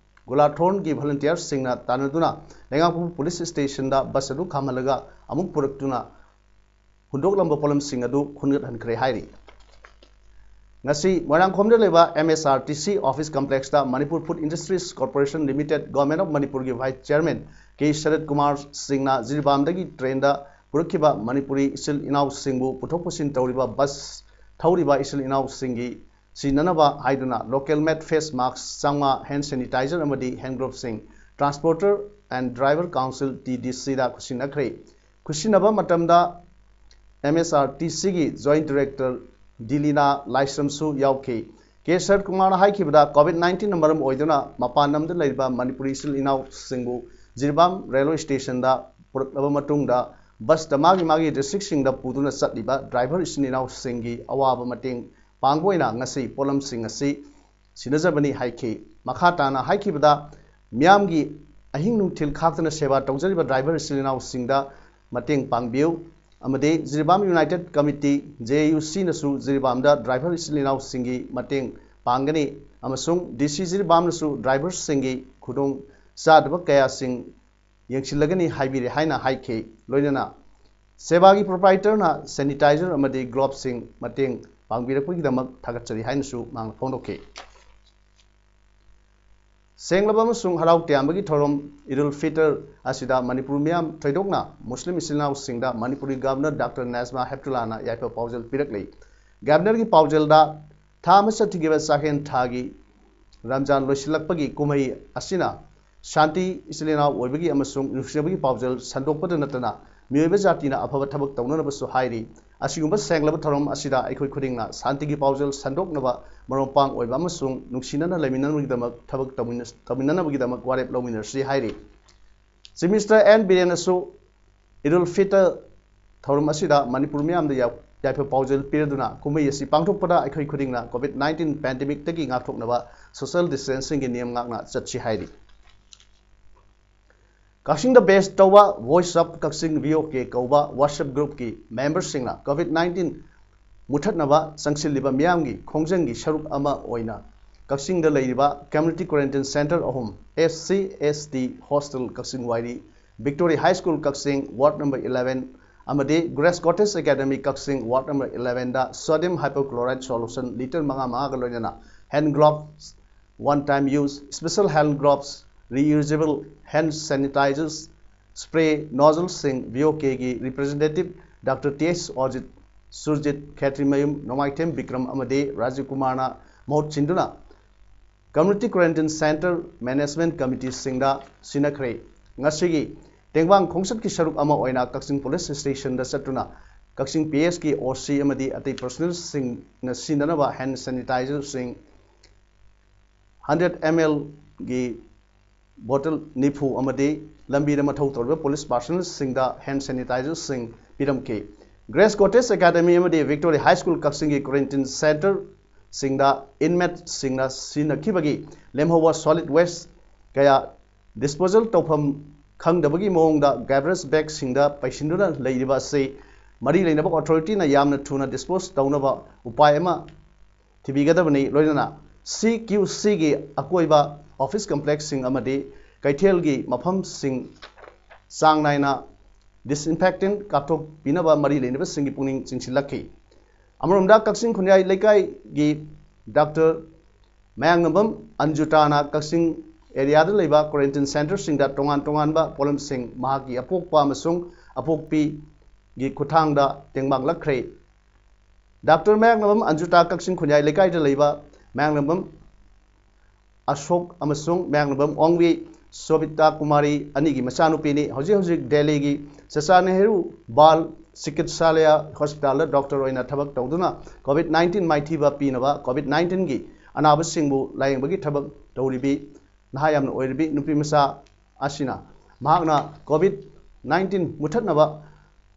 ꯒꯨꯂꯥꯊꯣꯟꯒꯤ ꯚꯣꯂꯨꯟꯇꯤꯌꯔꯁꯤꯡꯅ ꯇꯥꯟꯅꯗꯨꯅ ꯂꯩꯉꯥꯡꯄꯣꯛꯄꯤ ꯄꯨꯂꯤꯁ ꯁ꯭ꯇꯦꯁꯟꯗ ꯕꯁ ꯑꯗꯨ ꯈꯥꯝꯍꯜꯂꯒ ꯑꯃꯨꯛ ꯄꯨꯔꯛꯇꯨꯅ ꯍꯨꯟꯗꯣꯛꯂꯝꯕ ꯄꯣꯠꯂꯝꯁꯤꯡ ꯑꯗꯨ ꯈꯨꯟꯒꯠꯍꯟꯈ꯭ꯔꯦ ꯍꯥꯏꯔꯤ꯫ ꯉꯁꯤ ꯃꯣꯏꯔꯥꯡꯈꯣꯝꯗ ꯂꯩꯕ M S R T C office ꯀꯝꯄ꯭ꯂꯦꯛꯁꯇ Manipur food industries corporation limited, government of ꯃꯅꯤꯄꯨꯔꯒꯤ vice chairman K Sarat Kumar ꯁꯤꯡꯅ ꯖꯤꯔꯤꯕꯥꯝꯗꯒꯤ ꯇ꯭ꯔꯦꯟꯗ ꯄꯨꯔꯛꯈꯤꯕ ꯃꯅꯤꯄꯨꯔꯤ ꯏꯆꯤꯜ ꯏꯅꯥꯎꯁꯤꯡꯕꯨ ꯄꯨꯊꯣꯛ ꯄꯨꯁꯤꯟ ꯇꯧꯔꯤꯕ ꯕꯁ ꯊꯧꯔꯤꯕ ꯏꯆꯤꯜ ꯏꯅꯥꯎꯁꯤꯡꯒꯤ ꯁꯤꯖꯤꯟꯅꯅꯕ ꯍꯥꯏꯗꯨꯅ ꯂꯣꯀꯦꯜ ꯃꯦꯗ ꯐꯦꯁ ꯃꯥꯁꯛ ꯆꯥꯝꯃꯉꯥ, ꯍꯦꯟ ꯁꯦꯅꯤꯇꯥꯏꯖꯔ ꯑꯃꯗꯤ ꯍꯦꯟ ꯒ꯭ꯂꯣꯕꯁꯤꯡ Transporter and Driver Council, T D ꯁꯤꯗ ꯈꯨꯠꯁꯤꯟꯅꯈ꯭ꯔꯦ꯫ ꯈꯨꯠꯁꯤꯟꯅꯕ ꯃꯇꯝꯗ ꯑꯦꯝ ꯑꯦꯁ ꯑꯥꯔ ꯇꯤ ꯁꯤꯒꯤ ꯖꯣꯏꯟꯠ ꯗꯤꯔꯦꯛꯇꯔ ꯗꯤꯂꯤꯅꯥ ꯂꯥꯏꯁ꯭ꯔꯝꯁꯨ ꯌꯥꯎꯈꯤ꯫ ꯀꯦ ꯁꯔꯠ ꯀꯨꯃꯥꯔꯅ ꯍꯥꯏꯈꯤꯕꯗ, ꯀꯣꯚꯤꯗ ꯅꯥꯏꯟꯇꯤꯟꯅ ꯃꯔꯝ ꯑꯣꯏꯗꯨꯅ ꯃꯄꯥꯟ ꯂꯝꯗ ꯂꯩꯔꯤꯕ ꯃꯅꯤꯄꯨꯔꯤ ꯏꯆꯤꯜ ꯏꯅꯥꯎꯁꯤꯡꯕꯨ ꯖꯤꯔꯤꯕꯥꯝ ꯔꯦꯜꯋꯦ ꯁ꯭ꯇꯦꯁꯟꯗ ꯄꯨꯔꯛꯂꯕ ꯃꯇꯨꯡꯗ ꯕꯁꯇ ꯃꯥꯒꯤ ꯃꯥꯒꯤ ꯗꯤꯁꯇ꯭ꯔꯤꯛꯁꯤꯡꯗ ꯄꯨꯗꯨꯅ ꯆꯠꯂꯤꯕ ꯗ꯭ꯔꯥꯏꯚꯔ ꯏꯆꯤꯜ ꯏꯅꯥꯎꯁꯤꯡꯒꯤ ꯑꯋꯥꯕ ꯃꯇꯦꯡ ꯄꯥꯡꯕ ꯑꯣꯏꯅ ꯉꯁꯤ ꯄꯣꯠꯂꯝꯁꯤꯡ ꯑꯁꯤ ꯁꯤꯟꯅꯖꯕꯅꯤ ꯍꯥꯏꯈꯤ꯫ ꯃꯈꯥ ꯇꯥꯅ ꯍꯥꯏꯈꯤꯕꯗ, ꯃꯤꯌꯥꯝꯒꯤ ꯑꯍꯤꯡ ꯅꯨꯡꯊꯤꯜ ꯈꯥꯛꯇꯅ ꯁꯦꯕꯥ ꯇꯧꯖꯔꯤꯕ ꯗ꯭ꯔꯥꯏꯚꯔ ꯏꯆꯤꯜ ꯏꯅꯥꯎꯁꯤꯡꯗ ꯃꯇꯦꯡ ꯄꯥꯡꯕꯤꯌꯨ ꯑꯃꯗꯤ Jiribam united committee, J U ꯁꯤꯅꯁꯨ ꯖꯤꯔꯤꯕꯥꯝꯗ ꯗ꯭ꯔꯥꯏꯚꯔ ꯏꯆꯤꯜ ꯏꯅꯥꯎꯁꯤꯡꯒꯤ ꯃꯇꯦꯡ ꯄꯥꯡꯒꯅꯤ ꯑꯃꯁꯨꯡ ꯗꯤ ꯁꯤ ꯖꯤꯔꯤꯕꯥꯝꯅꯁꯨ ꯗ꯭ꯔꯥꯏꯚꯔꯁꯤꯡꯒꯤ ꯈꯨꯗꯣꯡ ꯆꯥꯗꯕ ꯀꯌꯥꯁꯤꯡ ꯌꯦꯡꯁꯤꯜꯂꯒꯅꯤ ꯍꯥꯏꯕꯤꯔꯦ ꯍꯥꯏꯅ ꯍꯥꯏꯈꯤ꯫ ꯂꯣꯏꯅꯅ ꯁꯦꯕꯥꯒꯤ ꯄ꯭ꯔꯣꯄ꯭ꯔꯥꯏꯇꯔꯅ ꯁꯦꯅꯤꯇꯥꯏꯖꯔ ꯑꯃꯗꯤ ꯒ꯭ꯂꯣꯕꯁꯤꯡ ꯃꯇꯦꯡ ꯄꯥꯡꯕꯤꯔꯛꯄꯒꯤꯗꯃꯛ ꯊꯥꯒꯠꯆꯔꯤ ꯍꯥꯏꯅꯁꯨ ꯃꯍꯥꯛꯅ ꯐꯣꯡꯗꯣꯛꯈꯤ꯫ ꯁꯦꯡꯂꯕ ꯑꯃꯁꯨꯡ ꯍꯔꯥꯎ ꯇꯌꯥꯝꯕꯒꯤ ꯊꯧꯔꯝ ꯏꯗꯨꯜ ꯐꯤꯇꯔ ꯑꯁꯤꯗ ꯃꯅꯤꯄꯨꯔ ꯃꯤꯌꯥꯝ, ꯊꯣꯏꯗꯣꯛꯅ ꯃꯨꯁꯂꯤꯝ ꯏꯆꯤꯜ ꯏꯅꯥꯎꯁꯤꯡꯗ ꯃꯅꯤꯄꯨꯔꯒꯤ ꯒꯕꯔꯅꯔ ꯗꯥꯛꯇꯔ ꯅꯥꯖꯃꯥ ꯍꯦꯞꯇꯨꯂꯥꯅ ꯌꯥꯏꯐ ꯄꯥꯎꯖꯦꯜ ꯄꯤꯔꯛꯂꯤ꯫ ꯒꯕꯔꯅꯔꯒꯤ ꯄꯥꯎꯖꯦꯜꯗ, ꯊꯥ ꯑꯃ ꯆꯠꯊꯈꯤꯕ ꯆꯥꯛꯍꯦꯟ ꯊꯥꯒꯤ ꯔꯝꯖꯥꯟ ꯂꯣꯏꯁꯤꯜꯂꯛꯄꯒꯤ ꯀꯨꯝꯍꯩ ꯑꯁꯤꯅ ꯁꯥꯟꯇꯤ, ꯏꯆꯤꯜ ꯏꯅꯥꯎ ꯑꯣꯏꯕꯒꯤ ꯑꯃꯁꯨꯡ ꯅꯨꯡꯁꯤꯅꯕꯒꯤ ꯄꯥꯎꯖꯦꯜ ꯁꯟꯗꯣꯛꯄꯗ ꯅꯠꯇꯅ ꯃꯤꯑꯣꯏꯕ ꯖꯥꯇꯤꯅ ꯑꯐꯕ ꯊꯕꯛ ꯇꯧꯅꯅꯕꯁꯨ ꯍꯥꯏꯔꯤ꯫ ꯑꯁꯤꯒꯨꯝꯕ ꯁꯦꯡꯂꯕ ꯊꯧꯔꯝ ꯑꯁꯤꯗ ꯑꯩꯈꯣꯏ ꯈꯨꯗꯤꯡꯅ ꯁꯥꯟꯇꯤꯒꯤ ꯄꯥꯎꯖꯦꯜ ꯁꯟꯗꯣꯛꯅꯕ, ꯃꯔꯨꯞ ꯃꯄꯥꯡ ꯑꯣꯏꯕ ꯑꯃꯁꯨꯡ ꯅꯨꯡꯁꯤꯅꯅ ꯂꯩꯃꯤꯟꯅꯅꯕꯒꯤꯗꯃꯛ ꯊꯕꯛ ꯇꯧꯃꯤꯟꯅ-, ꯇꯧꯃꯤꯟꯅꯅꯕꯒꯤꯗꯃꯛ ꯋꯥꯔꯦꯞ ꯂꯧꯃꯤꯟꯅꯔꯁꯤ ꯍꯥꯏꯔꯤ꯫ ꯆꯤꯐ ꯃꯤꯅꯤꯁꯇꯔ ꯑꯦꯟ ꯕꯤꯔꯦꯟꯅꯁꯨ ꯏꯗꯨꯜ ꯐꯤꯇꯔ ꯊꯧꯔꯝ ꯑꯁꯤꯗ ꯃꯅꯤꯄꯨꯔ ꯃꯤꯌꯥꯝꯗ ꯌꯥꯏ-, ꯌꯥꯏꯐ ꯄꯥꯎꯖꯦꯜ ꯄꯤꯔꯗꯨꯅ ꯀꯨꯝꯍꯩ ꯑꯁꯤ ꯄꯥꯡꯊꯣꯛꯄꯗ ꯑꯩꯈꯣꯏ ꯈꯨꯗꯤꯡꯅ ꯀꯣꯚꯤꯗ ꯅꯥꯏꯟꯇꯤꯟ ꯄꯦꯟꯗꯦꯃꯤꯛꯇꯒꯤ ꯉꯥꯛꯊꯣꯛꯅꯕ ꯁꯣꯁꯤꯌꯦꯜ ꯗꯤꯁꯇꯦꯟꯁꯤꯡꯒꯤ ꯅꯤꯌꯝ ꯉꯥꯛꯅ ꯆꯠꯁꯤ ꯍꯥꯏꯔꯤ꯫ ꯀꯛꯆꯤꯡꯗ ꯕꯦꯁ ꯇꯧꯕ voice of Kakching, V O ꯀꯦ, ꯀꯧꯕ ꯋꯥꯠꯁꯑꯦꯞ ꯒ꯭ꯔꯨꯞꯀꯤ ꯃꯦꯝꯕꯔꯁꯤꯡꯅ ꯀꯣꯚꯤꯗ ꯅꯥꯏꯟꯇꯤꯟ ꯃꯨꯊꯠꯅꯕ ꯆꯪꯁꯤꯜꯂꯤꯕ ꯃꯤꯌꯥꯝꯒꯤ ꯈꯣꯡꯖꯪꯒꯤ ꯁꯔꯨꯛ ꯑꯃ ꯑꯣꯏꯅ ꯀꯛꯆꯤꯡꯗ ꯂꯩꯔꯤꯕ ꯀꯝꯃ꯭ꯌꯨꯅꯤꯇꯤ ꯀ꯭ꯋꯥꯔꯦꯟꯇꯤꯟ ꯁꯦꯟꯇꯔ ꯑꯍꯨꯝ, S C S T hostel ꯀꯛꯆꯤꯡ ꯋꯥꯏꯔꯤ, ꯚꯤꯛꯇꯣꯔꯤ ꯍꯥꯏ ꯁ꯭ꯀꯨꯜ ꯀꯛꯆꯤꯡ ꯋꯥꯔꯗ ꯅꯝꯕꯔ ꯏꯂꯦꯚꯦꯟ ꯑꯃꯗꯤ ꯒ꯭ꯔꯦꯁ ꯀꯣꯇꯦꯖ ꯑꯦꯀꯥꯗꯃꯤ ꯀꯛꯆꯤꯡ ꯋꯥꯔꯗ ꯅꯝꯕꯔ ꯏꯂꯦꯚꯦꯟꯗ sodium hypochlorite solution ꯂꯤꯇꯔ ꯃꯉꯥ ꯃꯉꯥꯒ ꯂꯣꯏꯅꯅ hand gloves, one time use special hand gloves, reusable hand sanitisers, spray ꯅꯣꯖꯜꯁꯤꯡ ꯚꯤ ꯑꯣ ꯀꯦꯒꯤ representative doctor T H Orjit, Surjit, Khetrimayum, Nongmaithem Bikram ꯑꯃꯗꯤ ꯔꯥꯖꯤꯕ ꯀꯨꯃꯥꯔꯅ ꯃꯍꯨꯠ ꯁꯤꯟꯗꯨꯅ ꯀꯝꯃ꯭ꯌꯨꯅꯤꯇꯤ ꯀ꯭ꯋꯥꯔꯦꯟꯇꯤꯟ ꯁꯦꯟꯇꯔ ꯃꯦꯅꯦꯖꯃꯦꯟꯠ ꯀꯃꯤꯇꯤꯁꯤꯡꯗ ꯁꯤꯟꯅꯈ꯭ꯔꯦ꯫ ꯉꯁꯤꯒꯤ ꯇꯦꯡꯕꯥꯡ ꯈꯣꯡꯆꯠꯀꯤ ꯁꯔꯨꯛ ꯑꯃ ꯑꯣꯏꯅ ꯀꯛꯆꯤꯡ ꯄꯨꯂꯤꯁ ꯁ꯭ꯇꯦꯁꯟꯗ ꯆꯠꯇꯨꯅ ꯀꯛꯆꯤꯡ ꯄꯤ ꯑꯦꯁꯀꯤ ꯑꯣ ꯁꯤ ꯑꯃꯗꯤ ꯑꯇꯩ ꯄꯔꯁꯣꯅꯦꯜꯁꯤꯡꯅ ꯁꯤꯖꯤꯟꯅꯅꯕ ꯍꯦꯟ ꯁꯦꯅꯤꯇꯥꯏꯖꯔꯁꯤꯡ ꯍꯟꯗ꯭ꯔꯦꯠ ꯑꯦꯝ ꯑꯦꯜꯒꯤ ꯕꯣꯇꯜ ꯅꯤꯐꯨ ꯑꯃꯗꯤ ꯂꯝꯕꯤꯗ ꯃꯊꯧ ꯇꯧꯔꯤꯕ ꯄꯨꯂꯤꯁ ꯄꯥꯔꯁꯣꯅꯦꯜꯁꯤꯡꯗ ꯍꯦꯟ ꯁꯦꯅꯤꯇꯥꯏꯖꯔꯁꯤꯡ ꯄꯤꯔꯝꯈꯤ꯫ ꯒ꯭ꯔꯦꯁ ꯀꯣꯇꯦꯖ ꯑꯦꯀꯥꯗꯃꯤ ꯑꯃꯗꯤ ꯚꯤꯛꯇꯣꯔꯤ ꯍꯥꯏ ꯁ꯭ꯀꯨꯜ ꯀꯛꯆꯤꯡꯒꯤ ꯀ꯭ꯋꯥꯔꯦꯟꯇꯤꯟ ꯁꯦꯟꯇꯔꯁꯤꯡꯗ ꯏꯟꯃꯦꯠꯁꯤꯡꯅ ꯁꯤꯖꯤꯟꯅꯈꯤꯕꯒꯤ ꯂꯦꯝꯍꯧꯕ ꯁꯣꯂꯤꯗ ꯋꯦꯁ ꯀꯌꯥ ꯗꯤꯁꯄꯣꯖꯦꯜ ꯇꯧꯐꯝ ꯈꯪꯗꯕꯒꯤ ꯃꯑꯣꯡꯗ ꯒꯥꯔꯕꯦꯖ ꯕꯦꯒꯁꯤꯡꯗ ꯄꯩꯁꯤꯟꯗꯨꯅ ꯂꯩꯔꯤꯕ ꯑꯁꯤ ꯃꯔꯤ ꯂꯩꯅꯕ ꯑꯣꯊꯣꯔꯤꯇꯤꯅ ꯌꯥꯝꯅ ꯊꯨꯅ ꯗꯤꯁꯄꯣꯖ ꯇꯧꯅꯕ ꯎꯄꯥꯏ ꯑꯃ ꯊꯤꯕꯤꯒꯗꯕꯅꯤ, ꯂꯣꯏꯅꯅ ꯁꯤ ꯀ꯭ꯌꯨ ꯁꯤꯒꯤ ꯑꯀꯣꯏꯕ, ꯑꯣꯐꯤꯁ ꯀꯝꯄ꯭ꯂꯦꯛꯁꯁꯤꯡ ꯑꯃꯗꯤ ꯀꯩꯊꯦꯜꯒꯤ ꯃꯐꯝꯁꯤꯡ ꯆꯥꯡ ꯅꯥꯏꯅ ꯗꯤꯁꯏꯟꯐꯦꯛꯇꯦꯟꯠ ꯀꯥꯞꯊꯣꯛꯄꯤꯅꯕ ꯃꯔꯤ ꯂꯩꯅꯕꯁꯤꯡꯒꯤ ꯄꯨꯛꯅꯤꯡ ꯆꯤꯡꯁꯤꯜꯂꯛꯈꯤ꯫ ꯑꯃꯔꯣꯝꯗ, ꯀꯛꯆꯤꯡ ꯈꯨꯟꯌꯥꯏ ꯂꯩꯀꯥꯏꯒꯤ ꯗꯥꯛꯇꯔ ꯃꯌꯥꯡꯅꯝꯕꯝ ꯑꯟꯖꯨꯇꯥꯅ ꯀꯛꯆꯤꯡ ꯑꯦꯔꯤꯌꯥꯗ ꯂꯩꯕ ꯀ꯭ꯋꯥꯔꯦꯟꯇꯤꯟ ꯁꯦꯟꯇꯔꯁꯤꯡꯗ ꯇꯣꯉꯥꯟ ꯇꯣꯉꯥꯟꯕ ꯄꯣꯠꯂꯝꯁꯤꯡ ꯃꯍꯥꯛꯀꯤ ꯑꯄꯣꯛꯄ ꯑꯃꯁꯨꯡ ꯑꯄꯣꯛꯄꯤꯒꯤ ꯈꯨꯠꯊꯥꯡꯗ ꯇꯦꯡꯕꯥꯡꯂꯛꯈ꯭ꯔꯦ꯫ ꯗꯥꯛꯇꯔ ꯃꯌꯥꯡꯂꯝꯕꯝ ꯑꯟꯖꯨꯇꯥ ꯀꯛꯆꯤꯡ ꯈꯨꯟꯌꯥꯏ ꯂꯩꯀꯥꯏꯗ ꯂꯩꯕ ꯃꯌꯥꯡꯂꯝꯕꯝ ꯑꯁꯣꯛ ꯑꯃꯁꯨꯡ ꯃꯌꯥꯡꯂꯝꯕꯝ ꯑꯣꯡꯕꯤ ꯁꯣꯕꯤꯇꯥ ꯀꯨꯃꯥꯔꯤ ꯑꯅꯤꯒꯤ ꯃꯆꯥꯅꯨꯄꯤꯅꯤ꯫ ꯍꯧꯖꯤꯛ ꯍꯧꯖꯤꯛ ꯗꯦꯜꯂꯤꯒꯤ ꯆꯆꯥ ꯅꯦꯍꯔꯨ ꯕꯥꯜ ꯆꯤꯀꯤꯠꯁꯥꯂꯌ ꯍꯣꯁꯄꯤꯇꯥꯜꯗ ꯗꯣꯛꯇꯔ ꯑꯣꯏꯅ ꯊꯕꯛ ꯇꯧꯗꯨꯅ ꯀꯣꯚꯤꯗ ꯅꯥꯏꯟꯇꯤꯟ ꯃꯥꯏꯊꯤꯕ ꯄꯤꯅꯕ ꯀꯣꯚꯤꯗ ꯅꯥꯏꯟꯇꯤꯟꯒꯤ ꯑꯅꯥꯕꯁꯤꯡꯕꯨ ꯂꯥꯌꯦꯡꯕꯒꯤ ꯊꯕꯛ ꯇꯧꯔꯤꯕꯤ ꯅꯍꯥ ꯌꯥꯝꯅ ꯑꯣꯏꯔꯤꯕꯤ ꯅꯨꯄꯤ ꯃꯆꯥ ꯑꯁꯤꯅ ꯃꯍꯥꯛꯅ ꯀꯣꯚꯤꯗ ꯅꯥꯏꯟꯇꯤꯟ ꯃꯨꯊꯠꯅꯕ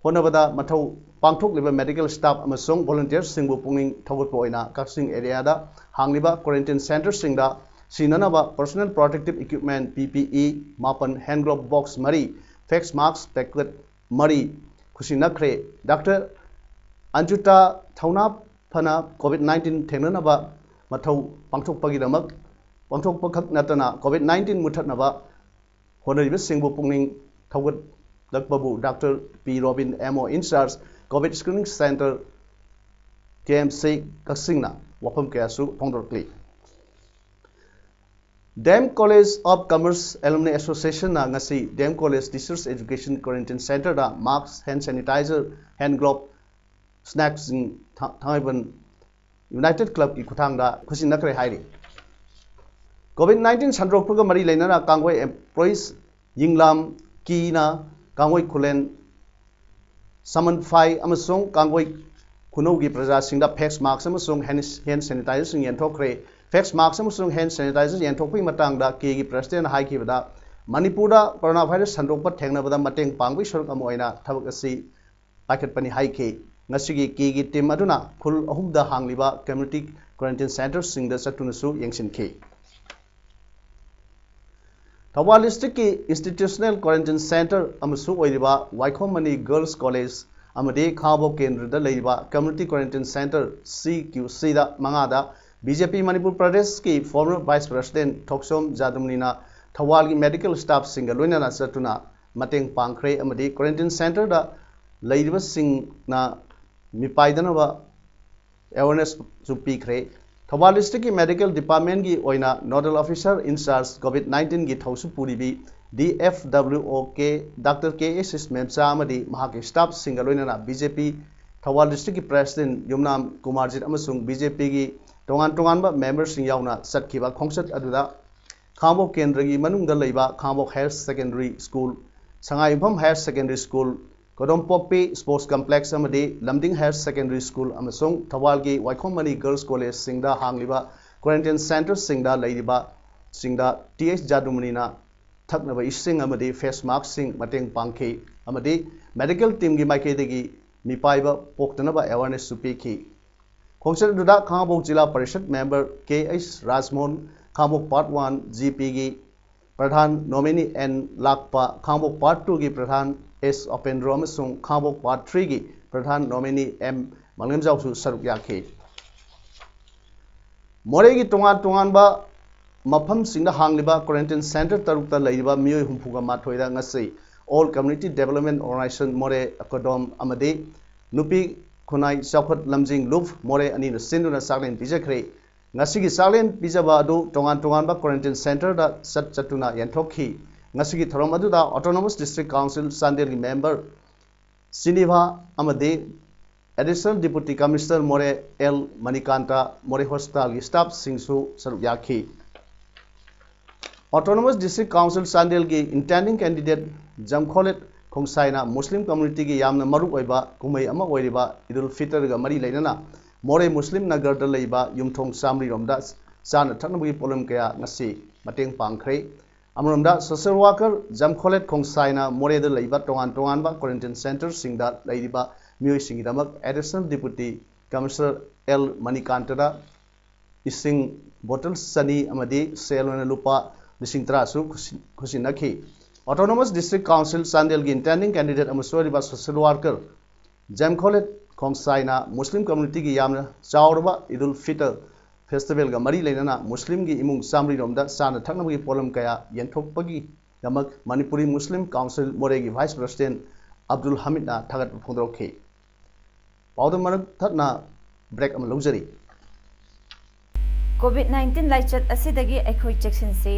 ꯍꯣꯠꯅꯕꯗ ꯃꯊꯧ ꯄꯥꯡꯊꯣꯛꯂꯤꯕ ꯃꯦꯗꯤꯀꯦꯜ ꯁ꯭ꯇꯥꯐ ꯑꯃꯁꯨꯡ ꯚꯣꯂꯨꯟꯇꯤꯌꯔꯁꯤꯡꯕꯨ ꯄꯨꯛꯅꯤꯡ ꯊꯧꯒꯠꯄ ꯑꯣꯏꯅ ꯀꯛꯆꯤꯡ ꯑꯦꯔꯤꯌꯥꯗ ꯍꯥꯡꯂꯤꯕ ꯀ꯭ꯋꯥꯔꯦꯟꯇꯤꯟ ꯁꯦꯟꯇꯔꯁꯤꯡꯗ ꯁꯤꯖꯤꯟꯅꯅꯕ ꯄꯔꯁꯣꯅꯦꯜ ꯄ꯭ꯔꯣꯇꯦꯛꯇꯤꯚ ꯏꯀ꯭ꯋꯤꯞꯃꯦꯟ, ꯄꯤ ꯄꯤ ꯏ, ꯃꯥꯄꯟ, ꯍꯦꯟ ꯒ꯭ꯂꯣꯚ ꯕꯣꯛꯁ ꯃꯔꯤ, ꯐꯦꯁ ꯃꯥꯁꯛ ꯄꯦꯀꯦꯠ ꯃꯔꯤ ꯈꯨꯠꯁꯤꯟꯅꯈ꯭ꯔꯦ꯫ ꯗꯥꯛꯇꯔ ꯑꯟꯖꯨꯇꯥ ꯊꯧꯅꯥ ꯐꯅ ꯀꯣꯚꯤꯗ ꯅꯥꯏꯟꯇꯤꯟ ꯊꯦꯡꯅꯅꯕ ꯃꯊꯧ ꯄꯥꯡꯊꯣꯛꯄꯒꯤꯗꯃꯛ ꯄꯥꯡꯊꯣꯛꯄꯈꯛ ꯅꯠꯇꯅ ꯀꯣꯚꯤꯗ ꯅꯥꯏꯟꯇꯤꯟ ꯃꯨꯊꯠꯅꯕ ꯍꯣꯠꯅꯔꯤꯕꯁꯤꯡꯕꯨ ꯄꯨꯛꯅꯤꯡ ꯊꯧꯒꯠꯂꯛꯄꯕꯨ doctor P Robin, M O in charge, COVID screening centre, K M C ꯀꯛꯆꯤꯡꯅ ꯋꯥꯐꯝ ꯀꯌꯥꯁꯨ ꯐꯣꯡꯗꯣꯔꯛꯂꯤ꯫ D M College of Commerce Alumni Association ꯅ ꯉꯁꯤ D M college teachers education quarantine ꯁꯦꯟꯇꯔꯗ mask, hand sanitiser, hand glove, ꯁ꯭ꯅꯦꯛꯁꯤꯡ ꯊꯥ-, ꯊꯥꯡꯃꯩꯕꯟ ꯌꯨꯅꯥꯏꯇꯦꯗ ꯀ꯭ꯂꯕꯀꯤ ꯈꯨꯠꯊꯥꯡꯗ ꯈꯨꯠꯁꯤꯟꯅꯈ꯭ꯔꯦ ꯍꯥꯏꯔꯤ꯫ ꯀꯣꯚꯤꯗ ꯅꯥꯏꯟꯇꯤꯟ ꯁꯟꯗꯣꯔꯛꯄꯒ ꯃꯔꯤ ꯂꯩꯅꯅ ꯀꯥꯡꯒꯣꯏ ꯑꯦꯝꯄ꯭ꯂꯣꯌꯤꯁ ꯌꯤꯡꯂꯥꯝ ꯀꯤꯅ ꯀꯥꯡꯒꯣꯏ ꯈꯨꯂꯦꯟ ꯁꯃꯟꯐꯥꯏ ꯑꯃꯁꯨꯡ ꯀꯥꯡꯒꯣꯏ ꯈꯨꯅꯧꯒꯤ ꯄ꯭ꯔꯖꯥꯁꯤꯡꯗ ꯐꯦꯁ ꯃꯥꯁꯛ ꯑꯃꯁꯨꯡ ꯍꯦꯟ, ꯍꯦꯟ ꯁꯦꯅꯤꯇꯥꯏꯖꯔꯁꯤꯡ ꯌꯦꯟꯊꯣꯛꯈ꯭ꯔꯦ꯫ ꯐꯦꯁ ꯃꯥꯁꯛ ꯑꯃꯁꯨꯡ ꯍꯦꯟ ꯁꯦꯅꯤꯇꯥꯏꯖꯔ ꯌꯦꯟꯊꯣꯛꯄꯒꯤ ꯃꯇꯥꯡꯗ ꯀꯦꯒꯤ ꯄ꯭ꯔꯁꯤꯗꯦꯟꯠꯅ ꯍꯥꯏꯈꯤꯕꯗ, ꯃꯅꯤꯄꯨꯔꯗ ꯀꯣꯔꯣꯅꯥ ꯚꯥꯏꯔꯁ ꯁꯟꯗꯣꯛꯄ ꯊꯦꯡꯅꯕꯗ ꯃꯇꯦꯡ ꯄꯥꯡꯕꯒꯤ ꯁꯔꯨꯛ ꯑꯃ ꯑꯣꯏꯅ ꯊꯕꯛ ꯑꯁꯤ ꯄꯥꯏꯈꯠꯄꯅꯤ ꯍꯥꯏꯈꯤ꯫ ꯉꯁꯤꯒꯤ ꯀꯦꯒꯤ ꯇꯤꯝ ꯑꯗꯨꯅ ꯈꯨꯜ ꯑꯍꯨꯝꯗ ꯍꯥꯡꯂꯤꯕ ꯀꯝꯃ꯭ꯌꯨꯅꯤꯇꯤ ꯀ꯭ꯋꯥꯔꯦꯟꯇꯤꯟ ꯁꯦꯟꯇꯔꯁꯤꯡꯗ ꯆꯠꯇꯨꯅꯁꯨ ꯌꯦꯡꯁꯤꯟꯈꯤ꯫ ꯊꯧꯕꯥꯜ ꯗꯤꯁꯇ꯭ꯔꯤꯛꯀꯤ ꯏꯟꯁꯇꯤꯇ꯭ꯌꯨꯁꯅꯦꯜ ꯀ꯭ꯋꯥꯔꯦꯟꯇꯤꯟ ꯁꯦꯟꯇꯔ ꯑꯃꯁꯨ ꯑꯣꯏꯔꯤꯕ ꯋꯥꯏꯈꯣꯝ ꯃꯅꯤ ꯒꯔꯜꯁ ꯀꯣꯂꯦꯖ ꯑꯃꯗꯤ ꯈꯥꯉꯕꯣꯛ ꯀꯦꯟꯗ꯭ꯔꯗ ꯂꯩꯔꯤꯕ community quarantine centre, C Q ꯁꯤꯗ ꯃꯉꯥꯗ ꯕꯤ ꯖꯦ ꯄꯤ ꯃꯅꯤꯄꯨꯔ ꯄ꯭ꯔꯗꯦꯁꯀꯤ ꯐꯣꯔꯃꯔ ꯚꯥꯏꯁ ꯄ꯭ꯔꯁꯤꯗꯦꯟꯠ ꯊꯣꯛꯆꯣꯝ ꯖꯥꯗꯨꯃꯅꯤꯅ ꯊꯧꯕꯥꯜꯒꯤ ꯃꯦꯗꯤꯀꯦꯜ ꯁ꯭ꯇꯥꯐꯁꯤꯡꯒ ꯂꯣꯏꯅꯅ ꯆꯠꯇꯨꯅ ꯃꯇꯦꯡ ꯄꯥꯡꯈ꯭ꯔꯦ ꯑꯃꯗꯤ ꯀ꯭ꯋꯥꯔꯦꯟꯇꯤꯟ ꯁꯦꯟꯇꯔꯗ ꯂꯩꯔꯤꯕꯁꯤꯡꯅ ꯃꯤꯄꯥꯏꯗꯅꯕ ꯑꯦꯋꯥꯔꯅꯦꯁꯁꯨ ꯄꯤꯈ꯭ꯔꯦ꯫ ꯊꯧꯕꯥꯜ ꯗꯤꯁꯇ꯭ꯔꯤꯛꯀꯤ ꯃꯦꯗꯤꯀꯦꯜ ꯗꯤꯄꯥꯔꯠꯃꯦꯟꯒꯤ ꯑꯣꯏꯅ ꯅꯣꯗꯦꯜ ꯑꯣꯐꯤꯁꯔ ꯏꯟꯆꯥꯔꯖ ꯀꯣꯚꯤꯗ ꯅꯥꯏꯟꯇꯤꯟꯒꯤ ꯊꯧꯁꯨ ꯄꯨꯔꯤꯕꯤ ꯗꯤ ꯑꯦꯐ ꯗꯕ꯭ꯂꯤꯎ ꯑꯣ ꯀꯦ ꯗꯥꯛꯇꯔ ꯀꯦ ꯑꯦꯁ ꯑꯦꯁ ꯃꯦꯝꯆꯥ ꯑꯃꯗꯤ ꯃꯍꯥꯛꯀꯤ ꯁ꯭ꯇꯥꯐꯁꯤꯡꯒ ꯂꯣꯏꯅꯅ ꯕꯤ ꯖꯦ ꯄꯤ ꯊꯧꯕꯥꯜ ꯗꯤꯁꯇ꯭ꯔꯤꯛꯀꯤ ꯄ꯭ꯔꯦꯁꯤꯗꯦꯟꯠ ꯌꯨꯝꯅꯥꯝ ꯀꯨꯃꯥꯔꯖꯤꯠ ꯑꯃꯁꯨꯡ ꯕꯤ ꯖꯦ ꯄꯤꯒꯤ ꯇꯣꯉꯥꯟ ꯇꯣꯉꯥꯟꯕ ꯃꯦꯝꯕꯔꯁꯤꯡ ꯌꯥꯎꯅ ꯆꯠꯈꯤꯕ ꯈꯣꯡꯆꯠ ꯑꯗꯨꯗ ꯈꯥꯡꯉꯕꯣꯛ ꯀꯦꯟꯗ꯭ꯔꯒꯤ ꯃꯅꯨꯡꯗ ꯂꯩꯕ Khangabok higher secondary school, Sangaiyumpham higher secondary school, Kodompokpi sports complex ꯑꯃꯗꯤ ꯂꯝꯗꯤꯡ ꯍꯥꯌꯔ ꯁꯦꯀꯦꯟꯗꯔꯤ ꯁ꯭ꯀꯨꯜ ꯑꯃꯁꯨꯡ ꯊꯧꯕꯥꯜꯒꯤ ꯋꯥꯏꯈꯣꯝ ꯃꯅꯤ ꯒꯔꯜꯁ ꯀꯣꯂꯦꯖꯁꯤꯡꯗ ꯍꯥꯡꯂꯤꯕ ꯀ꯭ꯋꯥꯔꯦꯟꯇꯤꯟ ꯁꯦꯟꯇꯔꯁꯤꯡꯗ ꯂꯩꯔꯤꯕꯁꯤꯡꯗ ꯇꯤ ꯑꯩꯆ ꯖꯥꯗꯨꯃꯅꯤꯅ ꯊꯛꯅꯕ ꯏꯁꯤꯡ ꯑꯃꯗꯤ ꯐꯦꯁ ꯃꯥꯁꯛꯁꯤꯡ ꯃꯇꯦꯡ ꯄꯥꯡꯈꯤ ꯑꯃꯗꯤ ꯃꯦꯗꯤꯀꯦꯜ ꯇꯤꯝꯒꯤ ꯃꯥꯏꯀꯩꯗꯒꯤ ꯃꯤꯄꯥꯏꯕ ꯄꯣꯛꯇꯅꯕ ꯑꯦꯋꯥꯔꯅꯦꯁꯁꯨ ꯄꯤꯈꯤ꯫ ꯈꯣꯡꯆꯠ ꯑꯗꯨꯗ ꯈꯥꯡꯉꯕꯣꯛ ꯖꯤꯂꯥ ꯄꯔꯤꯁꯠ ꯃꯦꯝꯕꯔ ꯀꯦ ꯑꯩꯆ ꯔꯥꯖꯃꯣꯍꯟ, ꯈꯥꯡꯉꯕꯣꯛ ꯄꯥꯔꯠ ꯋꯥꯟ ꯖꯤ ꯄꯤꯒꯤ ꯄ꯭ꯔꯙꯥꯟ ꯅꯣꯃꯤꯅꯤ ꯑꯦꯟ ꯂꯥꯛꯄ, ꯈꯥꯡꯉꯕꯣꯛ ꯄꯥꯔꯠ ꯇꯨꯒꯤ ꯄ꯭ꯔꯙꯥꯟ ꯑꯦꯁ ꯑꯣꯄꯦꯟꯗ꯭ꯔꯣ ꯑꯃꯁꯨꯡ ꯈꯥꯡꯉꯕꯣꯛ ꯄꯥꯔꯠ ꯊ꯭ꯔꯤꯒꯤ ꯄ꯭ꯔꯙꯥꯟ ꯅꯣꯃꯤꯅꯤ ꯑꯦꯝ ꯃꯥꯂꯦꯝꯖꯥꯎꯁꯨ ꯁꯔꯨꯛ ꯌꯥꯈꯤ꯫ ꯃꯣꯔꯦꯒꯤ ꯇꯣꯉꯥꯟ ꯇꯣꯉꯥꯟꯕ ꯃꯐꯝꯁꯤꯡꯗ ꯍꯥꯡꯂꯤꯕ ꯀ꯭ꯋꯥꯔꯦꯟꯇꯤꯟ ꯁꯦꯟꯇꯔ ꯇꯔꯨꯛꯇ ꯂꯩꯔꯤꯕ ꯃꯤꯑꯣꯏ ꯍꯨꯝꯐꯨꯒ ꯃꯥꯊꯣꯏꯗ ꯉꯁꯤ ꯑꯣꯜ ꯀꯝꯃ꯭ꯌꯨꯅꯤꯇꯤ ꯗꯤꯕꯦꯂꯞꯃꯦꯟ ꯑꯣꯔꯒꯅꯥꯏꯖꯦꯁꯟ ꯃꯣꯔꯦ ꯑꯦꯀꯣꯗꯣꯝ ꯑꯃꯗꯤ ꯅꯨꯄꯤ ꯈꯨꯟꯅꯥꯏ ꯆꯥꯎꯈꯠ ꯂꯝꯖꯤꯡ ꯂꯨꯞ ꯃꯣꯔꯦ ꯑꯅꯤꯅ ꯁꯤꯟꯗꯨꯅ ꯆꯥꯛꯂꯦꯟ ꯄꯤꯖꯈ꯭ꯔꯦ꯫ ꯉꯁꯤꯒꯤ ꯆꯥꯛꯂꯦꯟ ꯄꯤꯖꯕ ꯑꯗꯨ ꯇꯣꯉꯥꯟ ꯇꯣꯉꯥꯟꯕ ꯀ꯭ꯋꯥꯔꯦꯟꯇꯤꯟ ꯁꯦꯟꯇꯔꯗ ꯆꯠ ꯆꯠꯇꯨꯅ ꯌꯦꯟꯊꯣꯛꯈꯤ꯫ ꯉꯁꯤꯒꯤ ꯊꯧꯔꯝ ꯑꯗꯨꯗ ꯑꯣꯇꯣꯅꯣꯃꯁ ꯗꯤꯁꯇ꯭ꯔꯤꯛ ꯀꯥꯎꯟꯁꯤꯜ ꯆꯥꯟꯗꯦꯜꯒꯤ ꯃꯦꯝꯕꯔ ꯁꯤꯅꯤꯚꯥ ꯑꯃꯗꯤ ꯑꯦꯗꯤꯁꯅꯦꯜ ꯗꯤꯄꯨꯇꯤ ꯀꯃꯤꯁꯅꯔ ꯃꯣꯔꯦ ꯑꯦꯜ ꯃꯅꯤꯀꯥꯟꯇ ꯃꯣꯔꯦ ꯍꯣꯁꯄꯤꯇꯥꯜꯒꯤ ꯁ꯭ꯇꯥꯐꯁꯤꯡꯁꯨ ꯁꯔꯨꯛ ꯌꯥꯈꯤ꯫ ꯑꯣꯇꯣꯅꯣꯃꯁ ꯗꯤꯁꯇ꯭ꯔꯤꯛ ꯀꯥꯎꯟꯁꯤꯜ ꯆꯥꯟꯗꯦꯜꯒꯤ ꯏꯟꯇꯦꯟꯗꯤꯡ ꯀꯦꯟꯗꯤꯗꯦꯠ ꯖꯝꯈꯣꯂꯦꯠ ꯈꯣꯡꯁꯥꯏꯅ ꯃꯨꯁꯂꯤꯝ ꯀꯝꯃ꯭ꯌꯨꯅꯤꯇꯤꯒꯤ ꯌꯥꯝꯅ ꯃꯔꯨ ꯑꯣꯏꯕ ꯀꯨꯝꯍꯩ ꯑꯃ ꯑꯣꯏꯔꯤꯕ ꯏꯗꯨꯜ ꯐꯤꯇꯔꯒ ꯃꯔꯤ ꯂꯩꯅꯅ ꯃꯣꯔꯦ ꯃꯨꯁꯂꯤꯝ ꯅꯒꯔꯗ ꯂꯩꯕ ꯌꯨꯝꯊꯣꯡ ꯆꯥꯃꯔꯤꯔꯣꯝꯗ ꯆꯥꯅ ꯊꯛꯅꯕꯒꯤ ꯄꯣꯠꯂꯝ ꯀꯌꯥ ꯉꯁꯤ ꯃꯇꯦꯡ ꯄꯥꯡꯈ꯭ꯔꯦ꯫ ꯑꯃꯔꯣꯝꯗ ꯁꯣꯁꯤꯌꯦꯜ ꯋꯥꯔꯀꯔ ꯖꯝꯈꯣꯂꯦꯠ ꯈꯣꯡꯁꯥꯏꯅ ꯃꯣꯔꯦꯗ ꯂꯩꯕ ꯇꯣꯉꯥꯟ ꯇꯣꯉꯥꯟꯕ ꯀ꯭ꯋꯥꯔꯦꯟꯇꯤꯟ ꯁꯦꯟꯇꯔꯁꯤꯡꯗ ꯂꯩꯔꯤꯕ ꯃꯤꯑꯣꯏꯁꯤꯡꯒꯤꯗꯃꯛ ꯑꯦꯗꯤꯁꯅꯦꯜ ꯗꯤꯄꯨꯇꯤ ꯀꯃꯤꯁꯅꯔ ꯑꯦꯜ ꯃꯅꯤꯀꯥꯟꯇꯗ ꯏꯁꯤꯡ ꯕꯣꯇꯜ ꯆꯅꯤ ꯑꯃꯗꯤ ꯁꯦꯜ ꯑꯣꯏꯅ ꯂꯨꯄꯥ ꯂꯤꯁꯤꯡ ꯇꯔꯥꯁꯨ ꯈꯨꯠꯁꯤ-, ꯈꯨꯠꯁꯤꯟꯅꯈꯤ꯫ ꯑꯣꯇꯣꯅꯣꯃꯁ ꯗꯤꯁꯇ꯭ꯔꯤꯛ ꯀꯥꯎꯟꯁꯤꯜ ꯆꯥꯟꯗꯦꯜꯒꯤ ꯏꯟꯇꯦꯟꯗꯤꯡ ꯀꯦꯟꯗꯤꯗꯦꯠ ꯑꯃꯁꯨ ꯑꯣꯏꯔꯤꯕ ꯁꯣꯁꯤꯌꯦꯜ ꯋꯥꯔꯀꯔ ꯖꯦꯝꯈꯣꯂꯦꯠ ꯈꯣꯡꯁꯥꯏꯅ ꯃꯨꯁꯂꯤꯝ ꯀꯝꯃ꯭ꯌꯨꯅꯤꯇꯤꯒꯤ ꯌꯥꯝꯅ ꯆꯥꯎꯔꯕ ꯏꯗꯨꯜ ꯐꯤꯇꯔ ꯐꯦꯁꯇꯤꯚꯦꯜꯒ ꯃꯔꯤ ꯂꯩꯅꯅ ꯃꯨꯁꯂꯤꯝꯒꯤ ꯏꯃꯨꯡ ꯆꯥꯃꯔꯤꯔꯣꯝꯗ ꯆꯥꯅ ꯊꯛꯅꯕꯒꯤ ꯄꯣꯠꯂꯝ ꯀꯌꯥ ꯌꯦꯟꯊꯣꯛꯄꯒꯤꯗꯃꯛ ꯃꯅꯤꯄꯨꯔꯤ ꯃꯨꯁꯂꯤꯝ ꯀꯥꯎꯟꯁꯤꯜ ꯃꯣꯔꯦꯒꯤ ꯚꯥꯏꯁ ꯄ꯭ꯔꯁꯤꯗꯦꯟꯠ ꯑꯕꯗꯨꯜ ꯍꯃꯤꯗꯅ ꯊꯥꯒꯠꯄ ꯐꯣꯡꯗꯣꯔꯛꯈꯤ꯫ ꯄꯥꯎꯗꯝ ꯃꯔꯛ ꯊꯠꯅ ꯕ꯭ꯔꯦꯛ ꯑꯃ ꯂꯧꯖꯔꯤ꯫ COVID nineteen ꯂꯥꯏꯆꯠ ꯑꯁꯤꯗꯒꯤ ꯑꯩꯈꯣꯏ ꯆꯦꯛꯁꯤꯟꯁꯤ꯫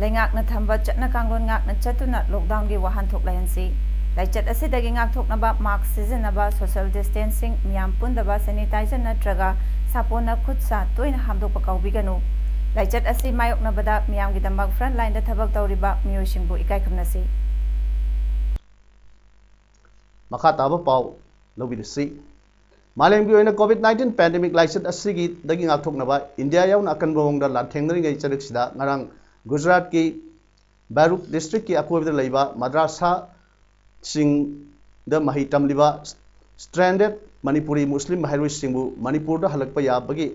ꯂꯩꯉꯥꯛꯅ ꯊꯝꯕ ꯆꯠꯅ ꯀꯥꯡꯂꯣꯟ ꯉꯥꯛꯅ ꯆꯠꯇꯨꯅ lockdownꯒꯤ ꯋꯥꯍꯟꯊꯣꯛ ꯂꯩꯍꯟꯁꯤ꯫ ꯂꯥꯏꯆꯠ ꯑꯁꯤꯗꯒꯤ ꯉꯥꯛꯊꯣꯛꯅꯕ mask ꯁꯤꯖꯤꯟꯅꯕ, social distancing, ꯃꯤꯌꯥꯝ ꯄꯨꯟꯗꯕ, sanitizer ꯅꯠꯇ꯭ꯔꯒ ꯁꯥꯄꯣꯟꯅ ꯈꯨꯠ ꯁꯥ ꯇꯣꯏꯅ ꯍꯥꯝꯗꯣꯛꯄ ꯀꯥꯎꯕꯤꯒꯅꯨ꯫ ꯂꯥꯏꯆꯠ ꯑꯁꯤ ꯃꯥꯌꯣꯛꯅꯕꯗ ꯃꯤꯌꯥꯝꯒꯤꯗꯃꯛ frontlineꯗ ꯊꯕꯛ ꯇꯧꯔꯤꯕ ꯃꯤꯑꯣꯏꯁꯤꯡꯕꯨ ꯏꯀꯥꯏ ꯈꯨꯝꯅꯁꯤ꯫ ꯃꯈꯥ ꯇꯥꯕ ꯄꯥꯎ ꯂꯧꯕꯤꯔꯁꯤ꯫ ꯃꯥꯂꯦꯝꯒꯤ ꯑꯣꯏꯅ COVID nineteen pandemic ꯂꯥꯏꯆꯠ ꯑꯁꯤꯒꯤꯗꯒꯤ ꯉꯥꯛꯊꯣꯛꯅꯕ ꯏꯟꯗꯤꯌꯥ ꯌꯥꯎꯅ ꯑꯀꯟꯕ ꯃꯑꯣꯡꯗ ꯂꯥꯟꯊꯦꯡꯅꯔꯤꯉꯩ ꯆꯔꯛꯁꯤꯗ ꯉꯔꯥꯡ ꯒꯨꯖꯔꯥꯠꯀꯤ ꯕꯔꯨꯛ districtꯀꯤ ꯑꯀꯣꯏꯕꯗ ꯂꯩꯕ ꯃꯗ꯭ꯔꯥꯁꯥꯁꯤꯡꯗ ꯃꯍꯩ ꯇꯝꯂꯤꯕ stranded ꯃꯅꯤꯄꯨꯔꯤ ꯃꯨꯁꯂꯤꯝ ꯃꯍꯩꯔꯣꯏꯁꯤꯡꯕꯨ ꯃꯅꯤꯄꯨꯔꯗ ꯍꯜꯂꯛꯄ ꯌꯥꯕꯒꯤ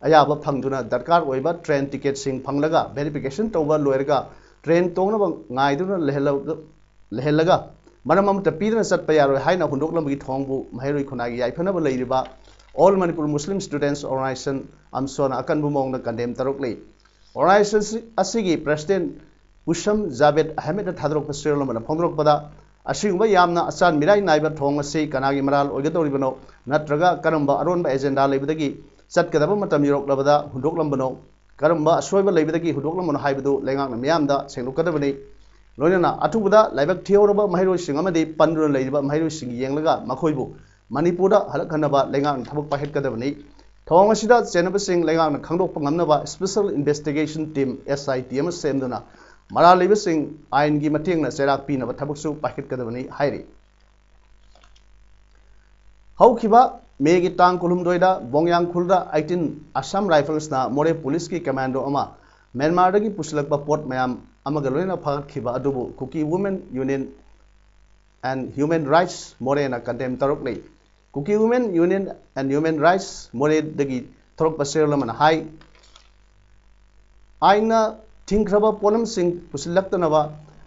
ꯑꯌꯥꯕ ꯐꯪꯗꯨꯅ ꯗꯔꯀꯥꯔ ꯑꯣꯏꯕ train ticketꯁꯤꯡ ꯐꯪꯂꯒ verification ꯇꯧꯕ ꯂꯣꯏꯔꯒ train ꯇꯣꯡꯅꯕ ꯉꯥꯏꯗꯨꯅ ꯂꯩꯍꯜꯂ-, ꯂꯩꯍꯜꯂꯒ ꯃꯔꯝ ꯑꯃꯠꯇ ꯄꯤꯗꯅ ꯆꯠꯄ ꯌꯥꯔꯣꯏ ꯍꯥꯏꯅ ꯍꯨꯟꯗꯣꯛꯂꯝꯕꯒꯤ ꯊꯧꯑꯣꯡꯕꯨ ꯃꯍꯩꯔꯣꯏ ꯈꯨꯟꯅꯥꯏꯒꯤ ꯌꯥꯏꯐꯅꯕ ꯂꯩꯔꯤꯕ All Manipur Muslim Students Organisation, ꯑꯝꯁꯣꯅ ꯑꯀꯟꯕ ꯃꯑꯣꯡꯗ condemn ꯇꯧꯔꯛꯂꯤ꯫ Organisation ꯑꯁꯤꯒꯤ president ꯄꯨꯁꯝ ꯖꯥꯕꯦꯗ ꯑꯍꯃꯦꯗꯅ ꯊꯥꯗꯣꯔꯛꯄ ꯆꯦꯔꯣꯜ ꯑꯃꯗ ꯐꯣꯡꯗꯣꯔꯛꯄꯗ, ꯑꯁꯤꯒꯨꯝꯕ ꯌꯥꯝꯅ ꯑꯆꯥꯟ ꯃꯤꯔꯥꯏ ꯅꯥꯏꯕ ꯊꯧꯑꯣꯡ ꯑꯁꯤ ꯀꯅꯥꯒꯤ ꯃꯔꯥꯜ ꯑꯣꯏꯒꯗꯧꯔꯤꯕꯅꯣ, ꯅꯠꯇ꯭ꯔꯒ ꯀꯔꯝꯕ ꯑꯔꯣꯟꯕ agenda ꯂꯩꯕꯗꯒꯤ ꯆꯠꯀꯗꯕ ꯃꯇꯝ ꯌꯧꯔꯛꯂꯕꯗ ꯍꯨꯟꯗꯣꯛꯂꯝꯕꯅꯣ, ꯀꯔꯝꯕ ꯑꯁꯣꯏꯕ ꯂꯩꯕꯗꯒꯤ ꯍꯨꯟꯗꯣꯛꯂꯝꯕꯅꯣ ꯍꯥꯏꯕꯗꯨ ꯂꯩꯉꯥꯛꯅ ꯃꯤꯌꯥꯝꯗ ꯁꯦꯡꯗꯣꯛꯀꯗꯕꯅꯤ꯫ ꯂꯣꯏꯅꯅ ꯑꯊꯨꯕꯗ ꯂꯥꯏꯕꯛ ꯊꯤꯍꯧꯔꯕ ꯃꯍꯩꯔꯣꯏꯁꯤꯡ ꯑꯃꯗꯤ ꯄꯟꯗꯨꯅ ꯂꯩꯔꯤꯕ ꯃꯍꯩꯔꯣꯏꯁꯤꯡ ꯌꯦꯡꯂꯒ ꯃꯈꯣꯏꯕꯨ ꯃꯅꯤꯄꯨꯔꯗ ꯍꯜꯂꯛꯍꯟꯅꯕ ꯂꯩꯉꯥꯛꯅ ꯊꯕꯛ ꯄꯥꯏꯈꯠꯀꯗꯕꯅꯤ꯫ ꯊꯧꯑꯣꯡ ꯑꯁꯤꯗ ꯆꯦꯟꯅꯕꯁꯤꯡ ꯂꯩꯉꯥꯛꯅ ꯈꯪꯗꯣꯛꯄ ꯉꯝꯅꯕ special investigation team, S I T, ꯑꯃ ꯁꯦꯝꯗꯨꯅ ꯃꯔꯥꯜ ꯂꯩꯕꯁꯤꯡ ꯑꯥꯏꯟꯒꯤ ꯃꯇꯦꯡꯅ ꯆꯩꯔꯥꯛ ꯄꯤꯅꯕ ꯊꯕꯛꯁꯨ ꯄꯥꯏꯈꯠꯀꯗꯕꯅꯤ ꯍꯥꯏꯔꯤ꯫ ꯍꯧꯈꯤꯕ ꯃꯦꯒꯤ ꯇꯥꯡ ꯀꯨꯟꯍꯨꯝꯗꯣꯏꯗ ꯕꯣꯡꯌꯥꯡ ꯈꯨꯜꯗ eighteen Assam Riflesꯅ ꯃꯣꯔꯦ ꯄꯨꯂꯤꯁꯀꯤ commando ꯑꯃ ꯃ꯭ꯌꯥꯟꯃꯥꯔꯗꯒꯤ ꯄꯨꯁꯤꯜꯂꯛꯄ ꯄꯣꯠ ꯃꯌꯥꯝ ꯑꯃꯒ ꯂꯣꯏꯅꯅ ꯐꯥꯒꯠꯈꯤꯕ ꯑꯗꯨꯕꯨ Kuki Women Union and Human Rights Moreꯅ condemn ꯇꯧꯔꯛꯂꯤ꯫ Kuki Women Union and Human Rights Moreꯗꯒꯤ ꯊꯣꯔꯛꯄ ꯆꯦꯔꯣꯜ ꯑꯃꯅ ꯍꯥꯏ, ꯑꯥꯏꯟꯅ ꯊꯤꯡꯈ꯭ꯔꯕ ꯄꯣꯠꯂꯝꯁꯤꯡ ꯄꯨꯁꯤꯜꯂꯛꯇꯅꯕ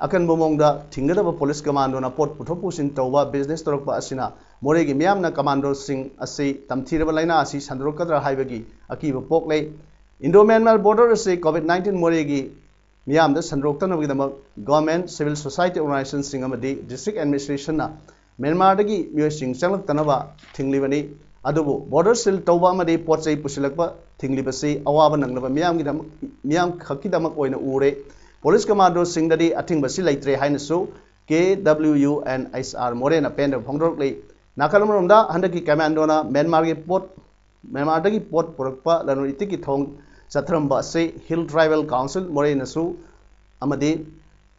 ꯑꯀꯟꯕ ꯃꯑꯣꯡꯗ ꯊꯤꯡꯒꯗꯕ ꯄꯨꯂꯤꯁ commandoꯅ ꯄꯣꯠ ꯄꯨꯊꯣꯛ ꯄꯨꯁꯤꯟ ꯇꯧꯕ, business ꯇꯧꯔꯛꯄ ꯑꯁꯤꯅ ꯃꯣꯔꯦꯒꯤ ꯃꯤꯌꯥꯝꯅ commandoꯁꯤꯡ ꯑꯁꯤ ꯇꯝꯊꯤꯔꯕ ꯂꯥꯏꯅꯥ ꯑꯁꯤ ꯁꯟꯗꯣꯔꯛꯀꯗ꯭ꯔꯥ ꯍꯥꯏꯕꯒꯤ ꯑꯀꯤꯕ ꯄꯣꯛꯂꯦ꯫ Indo Myanmar border ꯑꯁꯤ COVID nineteen ꯃꯣꯔꯦꯒꯤ ꯃꯤꯌꯥꯝꯗ ꯁꯟꯗꯣꯔꯛꯇꯅꯕꯒꯤꯗꯃꯛ government, civil society organizationꯁꯤꯡ ꯑꯃꯗꯤ district administrationꯅ ꯃ꯭ꯌꯥꯟꯃꯥꯔꯗꯒꯤ ꯃꯤꯑꯣꯏꯁꯤꯡ ꯆꯪꯂꯛꯇꯅꯕ ꯊꯤꯡꯂꯤꯕꯅꯤ꯫ ꯑꯗꯨꯕꯨ border seal ꯇꯧꯕ ꯑꯃꯗꯤ ꯄꯣꯠ ꯆꯩ ꯄꯨꯁꯤꯜꯂꯛꯄ ꯊꯤꯡꯂꯤꯕꯁꯤ ꯑꯋꯥꯕ ꯅꯪꯂꯕ ꯃꯤꯌꯥꯝꯒꯤꯗꯃꯛ, ꯃꯤꯌꯥꯝ ꯈꯛꯀꯤꯗꯃꯛ ꯑꯣꯏꯅ ꯎꯔꯦ꯫ Police commandoꯁꯤꯡꯗꯗꯤ ꯑꯊꯤꯡꯕꯁꯤ ꯂꯩꯇ꯭ꯔꯦ ꯍꯥꯏꯅꯁꯨ K W U N H R ꯃꯣꯔꯦꯅ ꯄꯦꯟꯗꯕ ꯐꯣꯡꯗꯣꯔꯛꯂꯤ꯫ ꯅꯥꯀꯜ ꯑꯃꯔꯣꯝꯗ ꯍꯟꯗꯛꯀꯤ commandoꯅ ꯃ꯭ꯌꯥꯟꯃꯥꯔꯒꯤ ꯄꯣꯠ, ꯃ꯭ꯌꯥꯟꯃꯥꯔꯗꯒꯤ ꯄꯣꯠ ꯄꯨꯔꯛꯄ ꯂꯂꯣꯟ ꯏꯇꯤꯛꯀꯤ ꯊꯣꯡ ꯆꯠꯊꯔꯝꯕ ꯑꯁꯤ Hill Tribal Council ꯃꯣꯔꯦꯅꯁꯨ ꯑꯃꯗꯤ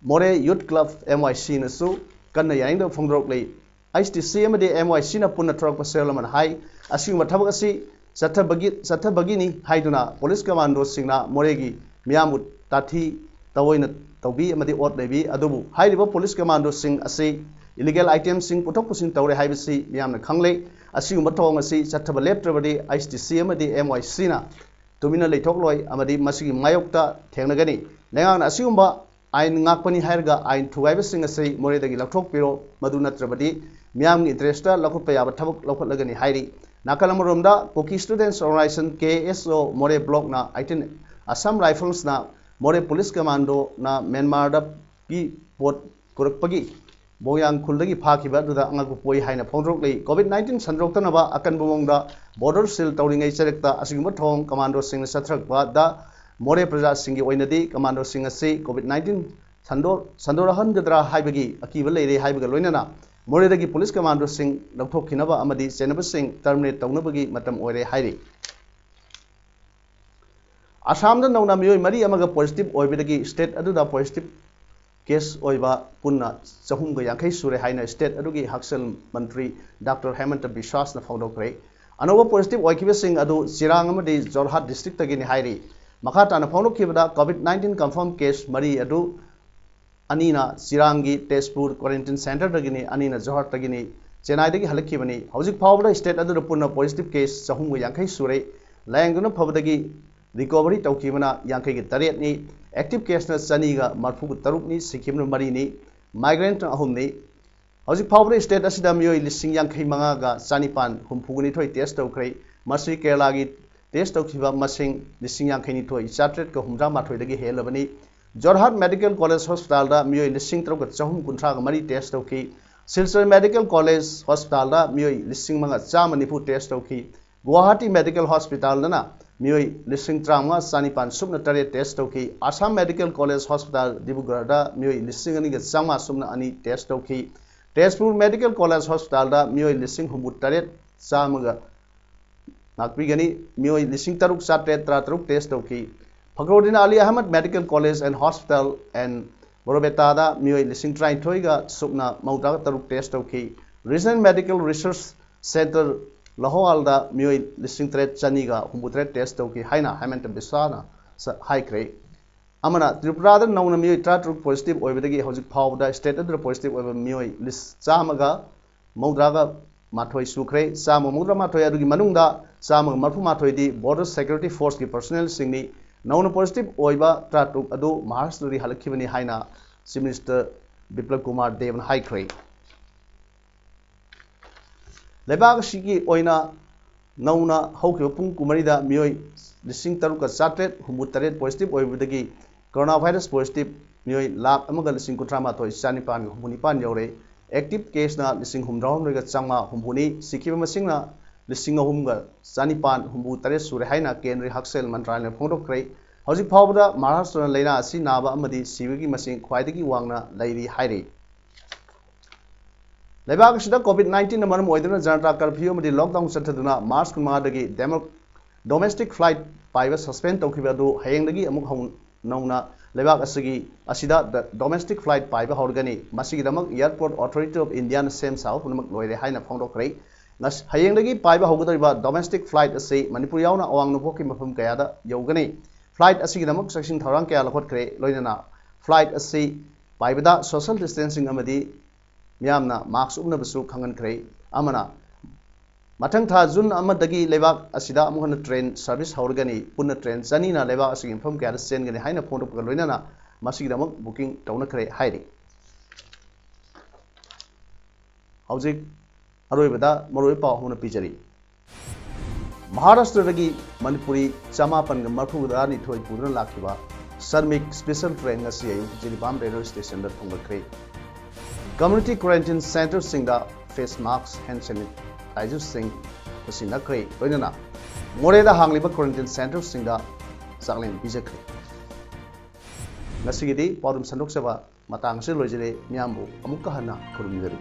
ꯃꯣꯔꯦ Youth Club M Y Cꯅꯁꯨ ꯀꯟꯅ ꯌꯥꯅꯤꯡꯗꯕ ꯐꯣꯡꯗꯣꯔꯛꯂꯤ꯫ H T C ꯑꯃꯗꯤ M Y Cꯅ ꯄꯨꯟꯅ ꯊꯣꯔꯛꯄ ꯁꯦꯜ ꯑꯃꯅ ꯍꯥꯏ, ꯑꯁꯤꯒꯨꯝꯕ ꯊꯕꯛ ꯑꯁꯤ ꯆꯠꯊꯕꯒꯤ, ꯆꯠꯊꯕꯒꯤꯅꯤ ꯍꯥꯏꯗꯨꯅ police commandoꯁꯤꯡꯅ ꯃꯣꯔꯦꯒꯤ ꯃꯤꯌꯥꯝꯕꯨ ꯇꯥꯊꯤ ꯇꯑꯣꯏꯅ ꯇꯧꯕꯤ ꯑꯃꯗꯤ ꯑꯣꯠ ꯅꯩꯕꯤ꯫ ꯑꯗꯨꯕꯨ ꯍꯥꯏꯔꯤꯕ police commandoꯁꯤꯡ ꯑꯁꯤ illegal itemꯁꯤꯡ ꯄꯨꯊꯣꯛ ꯄꯨꯁꯤꯟ ꯇꯧꯔꯦ ꯍꯥꯏꯕꯁꯤ ꯃꯤꯌꯥꯝꯅ ꯈꯪꯂꯦ꯫ ꯑꯁꯤꯒꯨꯝꯕ ꯊꯧꯑꯣꯡ ꯑꯁꯤ ꯆꯠꯊꯕ ꯂꯦꯞꯇ꯭ꯔꯕꯗꯤ H T C ꯑꯃꯗꯤ M Y Cꯅ ꯇꯨꯃꯤꯟꯅ ꯂꯩꯊꯣꯛꯂꯣꯏ ꯑꯃꯗꯤ ꯃꯁꯤꯒꯤ ꯃꯥꯌꯣꯛꯇ ꯊꯦꯡꯅꯒꯅꯤ꯫ ꯂꯩꯉꯥꯛꯅ ꯑꯁꯤꯒꯨꯝꯕ ꯑꯥꯏꯟ ꯉꯥꯛꯄꯅꯤ ꯍꯥꯏꯔꯒ ꯑꯥꯏꯟ ꯊꯨꯒꯥꯏꯕꯁꯤꯡ ꯑꯁꯤ ꯃꯣꯔꯦꯗꯒꯤ ꯂꯧꯊꯣꯛꯄꯤꯔꯣ, ꯃꯗꯨ ꯅꯠꯇ꯭ꯔꯕꯗꯤ ꯃꯤꯌꯥꯝꯒꯤ interestꯇ ꯂꯧꯈꯠꯄ ꯌꯥꯕ ꯊꯕꯛ ꯂꯧꯈꯠꯂꯒꯅꯤ ꯍꯥꯏꯔꯤ꯫ ꯅꯥꯀꯜ ꯑꯃꯔꯣꯝꯗ Kuki Students Organisation K S O ꯃꯣꯔꯦ blockꯅ eighteen Assam Riflesꯅ ꯃꯣꯔꯦ police commandoꯅ ꯃ꯭ꯌꯥꯟꯃꯥꯔꯗ ꯄꯤ ꯄꯣꯠ ꯄꯨꯔꯛꯄꯒꯤ ꯃꯣꯏꯔꯥꯡ ꯈꯨꯜꯗꯒꯤ ꯐꯥꯈꯤꯕ ꯑꯗꯨꯗ ꯑꯉꯛꯄ ꯄꯣꯛꯏ ꯍꯥꯏꯅ ꯐꯣꯡꯗꯣꯔꯛꯂꯤ꯫ COVID nineteen ꯁꯟꯗꯣꯛꯇꯅꯕ ꯑꯀꯟꯕ ꯃꯑꯣꯡꯗ border seal ꯇꯧꯔꯤꯉꯩ ꯆꯔꯛꯇ ꯑꯁꯤꯒꯨꯝꯕ ꯊꯧꯑꯣꯡ commandoꯁꯤꯡꯅ ꯆꯠꯊꯔꯛꯄꯗ ꯃꯣꯔꯦ ꯄ꯭ꯔꯖꯥꯁꯤꯡꯒꯤ ꯑꯣꯏꯅꯗꯤ commandoꯁꯤꯡ ꯑꯁꯤ COVID nineteen ꯁꯟꯗꯣ-, ꯁꯟꯗꯣꯔꯛꯍꯟꯒꯗ꯭ꯔꯥ ꯍꯥꯏꯕꯒꯤ ꯑꯀꯤꯕ ꯂꯩꯔꯦ ꯍꯥꯏꯕꯒ ꯂꯣꯏꯅꯅ ꯃꯣꯔꯦꯗꯒꯤ police commandoꯁꯤꯡ ꯂꯧꯊꯣꯛꯈꯤꯅꯕ ꯑꯃꯗꯤ ꯆꯦꯟꯅꯕꯁꯤꯡ terminate ꯇꯧꯅꯕꯒꯤ ꯃꯇꯝ ꯑꯣꯏꯔꯦ ꯍꯥꯏꯔꯤ꯫ ꯑꯁꯥꯝꯗ ꯅꯧꯅ ꯃꯤꯑꯣꯏ ꯃꯔꯤ ꯑꯃꯒ positive ꯑꯣꯏꯕꯗꯒꯤ state ꯑꯗꯨꯗ positive case ꯑꯣꯏꯕ ꯄꯨꯟꯅ ꯆꯍꯨꯝꯒ ꯌꯥꯡꯈꯩ ꯁꯨꯔꯦ ꯍꯥꯏꯅ state ꯑꯗꯨꯒꯤ ꯍꯛꯁꯦꯜ ꯃꯟꯇ꯭ꯔꯤ Doctor ꯍꯦꯃꯟꯇ ꯕꯤꯁ꯭ꯋꯥꯁꯅ ꯐꯣꯡꯗꯣꯛꯈ꯭ꯔꯦ꯫ ꯑꯅꯧꯕ positive ꯑꯣꯏꯈꯤꯕꯁꯤꯡ ꯑꯗꯨ ꯆꯤꯔꯥꯡ ꯑꯃꯗꯤ ꯖꯣꯔꯍꯥꯠ districtꯇꯒꯤꯅꯤ ꯍꯥꯏꯔꯤ꯫ ꯃꯈꯥ ꯇꯥꯅ ꯐꯣꯡꯗꯣꯛꯈꯤꯕꯗ COVID nineteen confirm case ꯃꯔꯤ ꯑꯗꯨ ꯑꯅꯤꯅ ꯆꯤꯔꯥꯡꯒꯤ ꯇꯦꯖꯄꯨꯔ quarantine centreꯗꯒꯤꯅꯤ, ꯑꯅꯤꯅ ꯖꯣꯔꯍꯥꯠꯇꯒꯤꯅꯤ, ꯆꯦꯟꯅꯥꯏꯗꯒꯤ ꯍꯜꯂꯛꯈꯤꯕꯅꯤ꯫ ꯍꯧꯖꯤꯛ ꯐꯥꯎꯕꯗ state ꯑꯗꯨꯗ ꯄꯨꯟꯅ positive case ꯆꯍꯨꯝꯒ ꯌꯥꯡꯈꯩ ꯁꯨꯔꯦ꯫ ꯂꯥꯌꯦꯡꯗꯨꯅ ꯐꯕꯗꯒꯤ recovery ꯇꯧꯈꯤꯕꯅ ꯌꯥꯡꯈꯩꯒ ꯇꯔꯦꯠꯅꯤ, active caseꯅ ꯆꯅꯤꯒ ꯃꯔꯐꯨꯒ ꯇꯔꯨꯛꯅꯤ, ꯁꯤꯈꯤꯕꯅ ꯃꯔꯤꯅꯤ, migrantꯅ ꯑꯍꯨꯝꯅꯤ꯫ ꯍꯧꯖꯤꯛ ꯐꯥꯎꯕꯗ state ꯑꯁꯤꯗ ꯃꯤꯑꯣꯏ ꯂꯤꯁꯤꯡ ꯌꯥꯡꯈꯩ ꯃꯉꯥꯒ ꯆꯅꯤꯄꯥꯟ ꯍꯨꯝꯐꯨꯒ ꯅꯤꯊꯣꯏ test ꯇꯧꯈ꯭ꯔꯦ꯫ ꯃꯁꯤ ꯀꯦꯔꯂꯥꯒꯤ test ꯇꯧꯈꯤꯕ ꯃꯁꯤꯡ ꯂꯤꯁꯤꯡ ꯌꯥꯡꯈꯩ ꯅꯤꯊꯣꯏ ꯆꯥꯇ꯭ꯔꯦꯠꯀ ꯍꯨꯝꯗ꯭ꯔꯥ ꯃꯥꯊꯣꯏꯗꯒꯤ ꯍꯦꯜꯂꯕꯅꯤ꯫ ꯖꯣꯔꯍꯥꯠ Medical College Hospitalꯗ ꯃꯤꯑꯣꯏ ꯂꯤꯁꯤꯡ ꯇꯔꯨꯛꯀ ꯆꯍꯨꯝ ꯀꯨꯟꯊ꯭ꯔꯥꯒ ꯃꯔꯤ test ꯇꯧꯈꯤ꯫ ꯁꯤꯜꯆꯔ ꯃꯦꯗꯤꯀꯦꯜ ꯀꯣꯂꯦꯖ ꯍꯣꯁꯄꯤꯇꯥꯜꯗ ꯃꯤꯑꯣꯏ ꯂꯤꯁꯤꯡ ꯃꯉꯥ ꯆꯥꯝꯃ ꯅꯤꯐꯨ ꯇꯦꯁ ꯇꯧꯈꯤ꯫ ꯒꯨꯋꯥꯍꯥꯇꯤ ꯃꯦꯗꯤꯀꯦꯜ ꯍꯣꯁꯄꯤꯇꯥꯜꯗꯅ ꯃꯤꯑꯣꯏ ꯂꯤꯁꯤꯡ ꯇꯔꯥꯃꯉꯥ ꯆꯅꯤꯄꯥꯟ ꯁꯨꯞꯅ ꯇꯔꯦꯠ ꯇꯦꯁ ꯇꯧꯈꯤ꯫ ꯑꯁꯥꯝ ꯃꯦꯗꯤꯀꯦꯜ ꯀꯣꯂꯦꯖ ꯍꯣꯁꯄꯤꯇꯥꯜ ꯗꯤꯕ꯭ꯔꯨꯒꯔꯗ ꯃꯤꯑꯣꯏ ꯂꯤꯁꯤꯡ ꯑꯅꯤꯒ ꯆꯥꯝꯃꯉꯥ ꯁꯨꯞꯅ ꯑꯅꯤ ꯇꯦꯁ ꯇꯧꯈꯤ꯫ ꯇꯦꯖꯄꯨꯔ ꯃꯦꯗꯤꯀꯦꯜ ꯀꯣꯂꯦꯖ ꯍꯣꯁꯄꯤꯇꯥꯜꯗ ꯃꯤꯑꯣꯏ ꯂꯤꯁꯤꯡ ꯍꯨꯝꯐꯨ ꯇꯔꯦꯠ ꯆꯥꯝꯃꯒ ꯉꯥꯛꯄꯤꯒꯅꯤ꯫ ꯃꯤꯑꯣꯏ ꯂꯤꯁꯤꯡ ꯇꯔꯨꯛ ꯆꯥꯇ꯭ꯔꯦꯠ ꯇꯔꯥꯇꯔꯨꯛ ꯇꯦꯁ ꯇꯧꯈꯤ꯫ Fakhruddin Ali Ahmed medical college and hospital ꯑꯦꯟ ꯕꯣꯔꯣꯕꯦꯇꯥꯗ ꯃꯤꯑꯣꯏ ꯂꯤꯁꯤꯡ ꯇꯔꯥꯅꯤꯊꯣꯏꯒ ꯁꯨꯞꯅ ꯃꯧꯗ꯭ꯔꯥꯒ ꯇꯔꯨꯛ ꯇꯦꯁ ꯇꯧꯈꯤ꯫ ꯔꯤꯖꯅꯦꯜ ꯃꯦꯗꯤꯀꯦꯜ ꯔꯤꯁꯔꯁ ꯁꯦꯟꯇꯔ ꯂꯍꯣꯋꯥꯜꯗ ꯃꯤꯑꯣꯏ ꯂꯤꯁꯤꯡ ꯇꯔꯦꯠ ꯆꯅꯤꯒ ꯍꯨꯝꯐꯨꯇꯔꯦꯠ ꯇꯦꯁ ꯇꯧꯈꯤ ꯍꯥꯏꯅ ꯍꯦꯃꯟꯇ ꯕꯤꯁ꯭ꯋꯥꯅ ꯁ-, ꯍꯥꯏꯈ꯭ꯔꯦ꯫ ꯑꯃꯅ, ꯇ꯭ꯔꯤꯄꯨꯔꯥꯗ ꯅꯧꯅ ꯃꯤꯑꯣꯏ ꯇꯔꯥꯇꯔꯨꯛ ꯄꯣꯖꯤꯇꯤꯚ ꯑꯣꯏꯕꯗꯒꯤ ꯍꯧꯖꯤꯛ ꯐꯥꯎꯕꯗ ꯁ꯭ꯇꯦꯠ ꯑꯗꯨꯗ ꯄꯣꯖꯤꯇꯤꯚ ꯑꯣꯏꯕ ꯃꯤꯑꯣꯏ ꯂꯤꯁ ꯆꯥꯝꯃꯒ ꯃꯧꯗ꯭ꯔꯥꯒ ꯃꯥꯊꯣꯏ ꯁꯨꯈ꯭ꯔꯦ꯫ ꯆꯥꯝꯃ ꯃꯧꯗ꯭ꯔꯥ ꯃꯥꯊꯣꯏ ꯑꯗꯨꯒꯤ ꯃꯅꯨꯡꯗ ꯆꯥꯝꯃꯒ ꯃꯔꯤꯐꯨ ꯃꯥꯊꯣꯏꯗꯤ ꯕꯣꯔꯗꯔ ꯁꯦꯀ꯭ꯌꯨꯔꯤꯇꯤ ꯐꯣꯔꯁꯀꯤ ꯄꯔꯁꯣꯅꯦꯜꯁꯤꯡꯅꯤ꯫ ꯅꯧꯅ ꯄꯣꯖꯤꯇꯤꯚ ꯑꯣꯏꯕ ꯇꯔꯥꯇꯔꯨꯛ ꯑꯗꯨ ꯃꯍꯥꯔꯥꯁꯇ꯭ꯔꯗꯒꯤ ꯍꯜꯂꯛꯈꯤꯕꯅꯤ ꯍꯥꯏꯅ ꯆꯤꯐ ꯃꯤꯅꯤꯁꯇꯔ ꯕꯤꯄ꯭ꯂꯕ ꯀꯨꯃꯥꯔ ꯗꯦꯕꯅ ꯍꯥꯏꯈ꯭ꯔꯦ꯫ ꯂꯩꯕꯥꯛ ꯑꯁꯤꯒꯤ ꯑꯣꯏꯅ ꯅꯧꯅ ꯍꯧꯈꯤꯕ ꯄꯨꯡ ꯀꯨꯟꯃꯔꯤꯗ ꯃꯤꯑꯣꯏ ꯂꯤꯁꯤꯡ ꯇꯔꯨꯛꯀ ꯆꯥꯇ꯭ꯔꯦꯠ ꯍꯨꯝꯐꯨꯇꯔꯦꯠ ꯄꯣꯖꯤꯇꯤꯚ ꯑꯣꯏꯕꯗꯒꯤ ꯀꯣꯔꯣꯅꯥ ꯚꯥꯏꯔꯁ ꯄꯣꯖꯤꯇꯤꯚ ꯃꯤꯑꯣꯏ ꯂꯥꯈ ꯑꯃꯒ ꯂꯤꯁꯤꯡ ꯀꯨꯟꯊ꯭ꯔꯥ ꯃꯥꯊꯣꯏ ꯆꯅꯤꯄꯥꯟꯒ ꯍꯨꯝꯐꯨ ꯅꯤꯄꯥꯟ ꯌꯧꯔꯦ꯫ ꯑꯦꯛꯇꯤꯚ ꯀꯦꯁꯅ ꯂꯤꯁꯤꯡ ꯍꯨꯝꯗ꯭ꯔꯥꯍꯨꯝꯗꯣꯏꯒ ꯆꯥꯝꯃꯉꯥ ꯍꯨꯝꯐꯨꯅꯤ꯫ ꯁꯤꯈꯤꯕ ꯃꯁꯤꯡꯅ ꯂꯤꯁꯤꯡ ꯑꯍꯨꯝꯒ ꯆꯅꯤꯄꯥꯟ ꯍꯨꯝꯐꯨ ꯇꯔꯦꯠ ꯁꯨꯔꯦ ꯍꯥꯏꯅ ꯀꯦꯟꯗ꯭ꯔꯤꯌ ꯍꯛꯁꯦꯜ ꯃꯟꯇ꯭ꯔꯥꯂꯌꯅ ꯐꯣꯡꯗꯣꯛꯈ꯭ꯔꯦ꯫ ꯍꯧꯖꯤꯛ ꯐꯥꯎꯕꯗ ꯃꯍꯥꯔꯥꯁꯇ꯭ꯔꯅ ꯂꯥꯏꯅꯥ ꯑꯁꯤ ꯅꯥꯕ ꯑꯃꯗꯤ ꯁꯤꯕꯒꯤ ꯃꯁꯤꯡ ꯈ꯭ꯋꯥꯏꯗꯒꯤ ꯋꯥꯡꯅ ꯂꯩꯔꯤ ꯍꯥꯏꯔꯤ꯫ ꯂꯩꯕꯥꯛ ꯑꯁꯤꯗ ꯀꯣꯚꯤꯗ ꯅꯥꯏꯟꯇꯤꯟꯅ ꯃꯔꯝ ꯑꯣꯏꯗꯨꯅ ꯖꯅꯇꯥ ꯀꯔꯐ꯭ꯌꯨ ꯑꯃꯗꯤ ꯂꯣꯛꯗꯥꯎꯟ ꯆꯠꯊꯗꯨꯅ ꯃꯥꯔꯆ ꯀꯨꯟꯃꯉꯥꯗꯒꯤ ꯗꯦꯃꯣ-, ꯗꯣꯃꯦꯁꯇꯤꯛ ꯐ꯭ꯂꯥꯏꯠ ꯄꯥꯏꯕ ꯁꯁꯄꯦꯟ ꯇꯧꯈꯤꯕ ꯑꯗꯨ ꯍꯌꯦꯡꯗꯒꯤ ꯑꯃꯨꯛ ꯍꯧ-, ꯅꯧꯅ ꯂꯩꯕꯥꯛ ꯑꯁꯤꯒꯤ, ꯑꯁꯤꯗ ꯗ-, ꯗꯣꯃꯦꯁꯇꯤꯛ ꯐ꯭ꯂꯥꯏꯠ ꯄꯥꯏꯕ ꯍꯧꯔꯒꯅꯤ꯫ ꯃꯁꯤꯒꯤꯗꯃꯛ ꯑꯦꯌꯔꯄꯣꯔꯠ ꯑꯣꯊꯣꯔꯤꯇꯤ ꯑꯣꯐ ꯏꯟꯗꯤꯌꯥꯅ ꯁꯦꯝ ꯁꯥꯕ ꯄꯨꯝꯅꯃꯛ ꯂꯣꯏꯔꯦ ꯍꯥꯏꯅ ꯐꯣꯡꯗꯣꯛꯈ꯭ꯔꯦ꯫ ꯉꯁ-, ꯍꯌꯦꯡꯗꯒꯤ ꯄꯥꯏꯕ ꯍꯧꯒꯗꯧꯔꯤꯕ ꯗꯣꯃꯦꯁꯇꯤꯛ ꯐ꯭ꯂꯥꯏꯠ ꯑꯁꯤ ꯃꯅꯤꯄꯨꯔ ꯌꯥꯎꯅ ꯑꯋꯥꯡ ꯅꯣꯡꯄꯣꯛꯀꯤ ꯃꯐꯝ ꯀꯌꯥꯗ ꯌꯧꯒꯅꯤ꯫ ꯐ꯭ꯂꯥꯏꯠ ꯑꯁꯤꯒꯤꯗꯃꯛ ꯆꯦꯛꯁꯤꯟ ꯊꯧꯔꯥꯡ ꯀꯌꯥ ꯂꯧꯈꯠꯈ꯭ꯔꯦ, ꯂꯣꯏꯅꯅ ꯐ꯭ꯂꯥꯏꯠ ꯑꯁꯤ ꯄꯥꯏꯕꯗ ꯁꯣꯁꯤꯌꯦꯜ ꯗꯤꯁꯇꯦꯟꯁꯤꯡ ꯑꯃꯗꯤ ꯃꯤꯌꯥꯝꯅ ꯃꯥꯁꯛ ꯎꯞꯅꯕꯁꯨ ꯈꯪꯍꯟꯈ꯭ꯔꯦ꯫ ꯑꯃꯅ, ꯃꯊꯪ ꯊꯥ ꯖꯨꯟ ꯑꯃꯗꯒꯤ ꯂꯩꯕꯥꯛ ꯑꯁꯤꯗ ꯑꯃꯨꯛ ꯍꯟꯅ ꯇ꯭ꯔꯦꯟ ꯁꯔꯚꯤꯁ ꯍꯧꯔꯒꯅꯤ꯫ ꯄꯨꯟꯅ ꯇ꯭ꯔꯦꯟ ꯆꯅꯤꯅ ꯂꯩꯕꯥꯛ ꯑꯁꯤꯒꯤ ꯃꯐꯝ ꯀꯌꯥꯗ ꯆꯦꯟꯒꯅꯤ ꯍꯥꯏꯅ ꯐꯣꯡꯗꯣꯛꯄꯒ ꯂꯣꯏꯅꯅ ꯃꯁꯤꯒꯤꯗꯃꯛ ꯕꯨꯀꯤꯡ ꯇꯧꯅꯈ꯭ꯔꯦ ꯍꯥꯏꯔꯤ꯫ ꯍꯧꯖꯤꯛ ꯑꯔꯣꯏꯕꯗ ꯃꯔꯨꯑꯣꯏꯕ ꯄꯥꯎ ꯑꯍꯨꯝꯅ ꯄꯤꯖꯔꯤ꯫ ꯃꯍꯥꯔꯥꯁꯇ꯭ꯔꯗꯒꯤ ꯃꯅꯤꯄꯨꯔꯤ ꯆꯃꯥꯄꯟꯒ ꯃꯔꯤꯐꯨꯇꯔꯥꯅꯤꯊꯣꯏ ꯄꯨꯗꯨꯅ ꯂꯥꯛꯈꯤꯕ ꯁ꯭ꯔꯃꯤꯛ ꯁ꯭ꯄꯦꯁꯦꯜ ꯇ꯭ꯔꯦꯟ ꯉꯁꯤ ꯑꯌꯨꯛ ꯖꯤꯔꯤꯕꯥꯝ ꯔꯦꯜꯋꯦ ꯁ꯭ꯇꯦꯁꯟꯗ ꯊꯨꯡꯂꯈ꯭ꯔꯦ꯫ Community quarantine centreꯁꯤꯡꯗ face mask, hand sanitizerꯁꯤꯡ ꯄꯨꯁꯤꯟꯅꯈ꯭ꯔꯦ꯫ ꯂꯣꯏꯅꯅ ꯃꯣꯔꯦꯗ ꯍꯥꯡꯂꯤꯕ quarantine centreꯁꯤꯡꯗ ꯆꯥꯛꯂꯦꯟ ꯄꯤꯖꯈ꯭ꯔꯦ꯫ ꯉꯁꯤꯒꯤꯗꯤ ꯄꯥꯎꯗꯝ ꯁꯟꯗꯣꯛꯆꯕ ꯃꯇꯥꯡ ꯑꯁꯤꯗ ꯂꯣꯏꯖꯔꯦ꯫ ꯃꯤꯌꯥꯝꯕꯨ ꯑꯃꯨꯛꯀ ꯍꯟꯅ ꯈꯨꯔꯨꯝꯖꯔꯤ꯫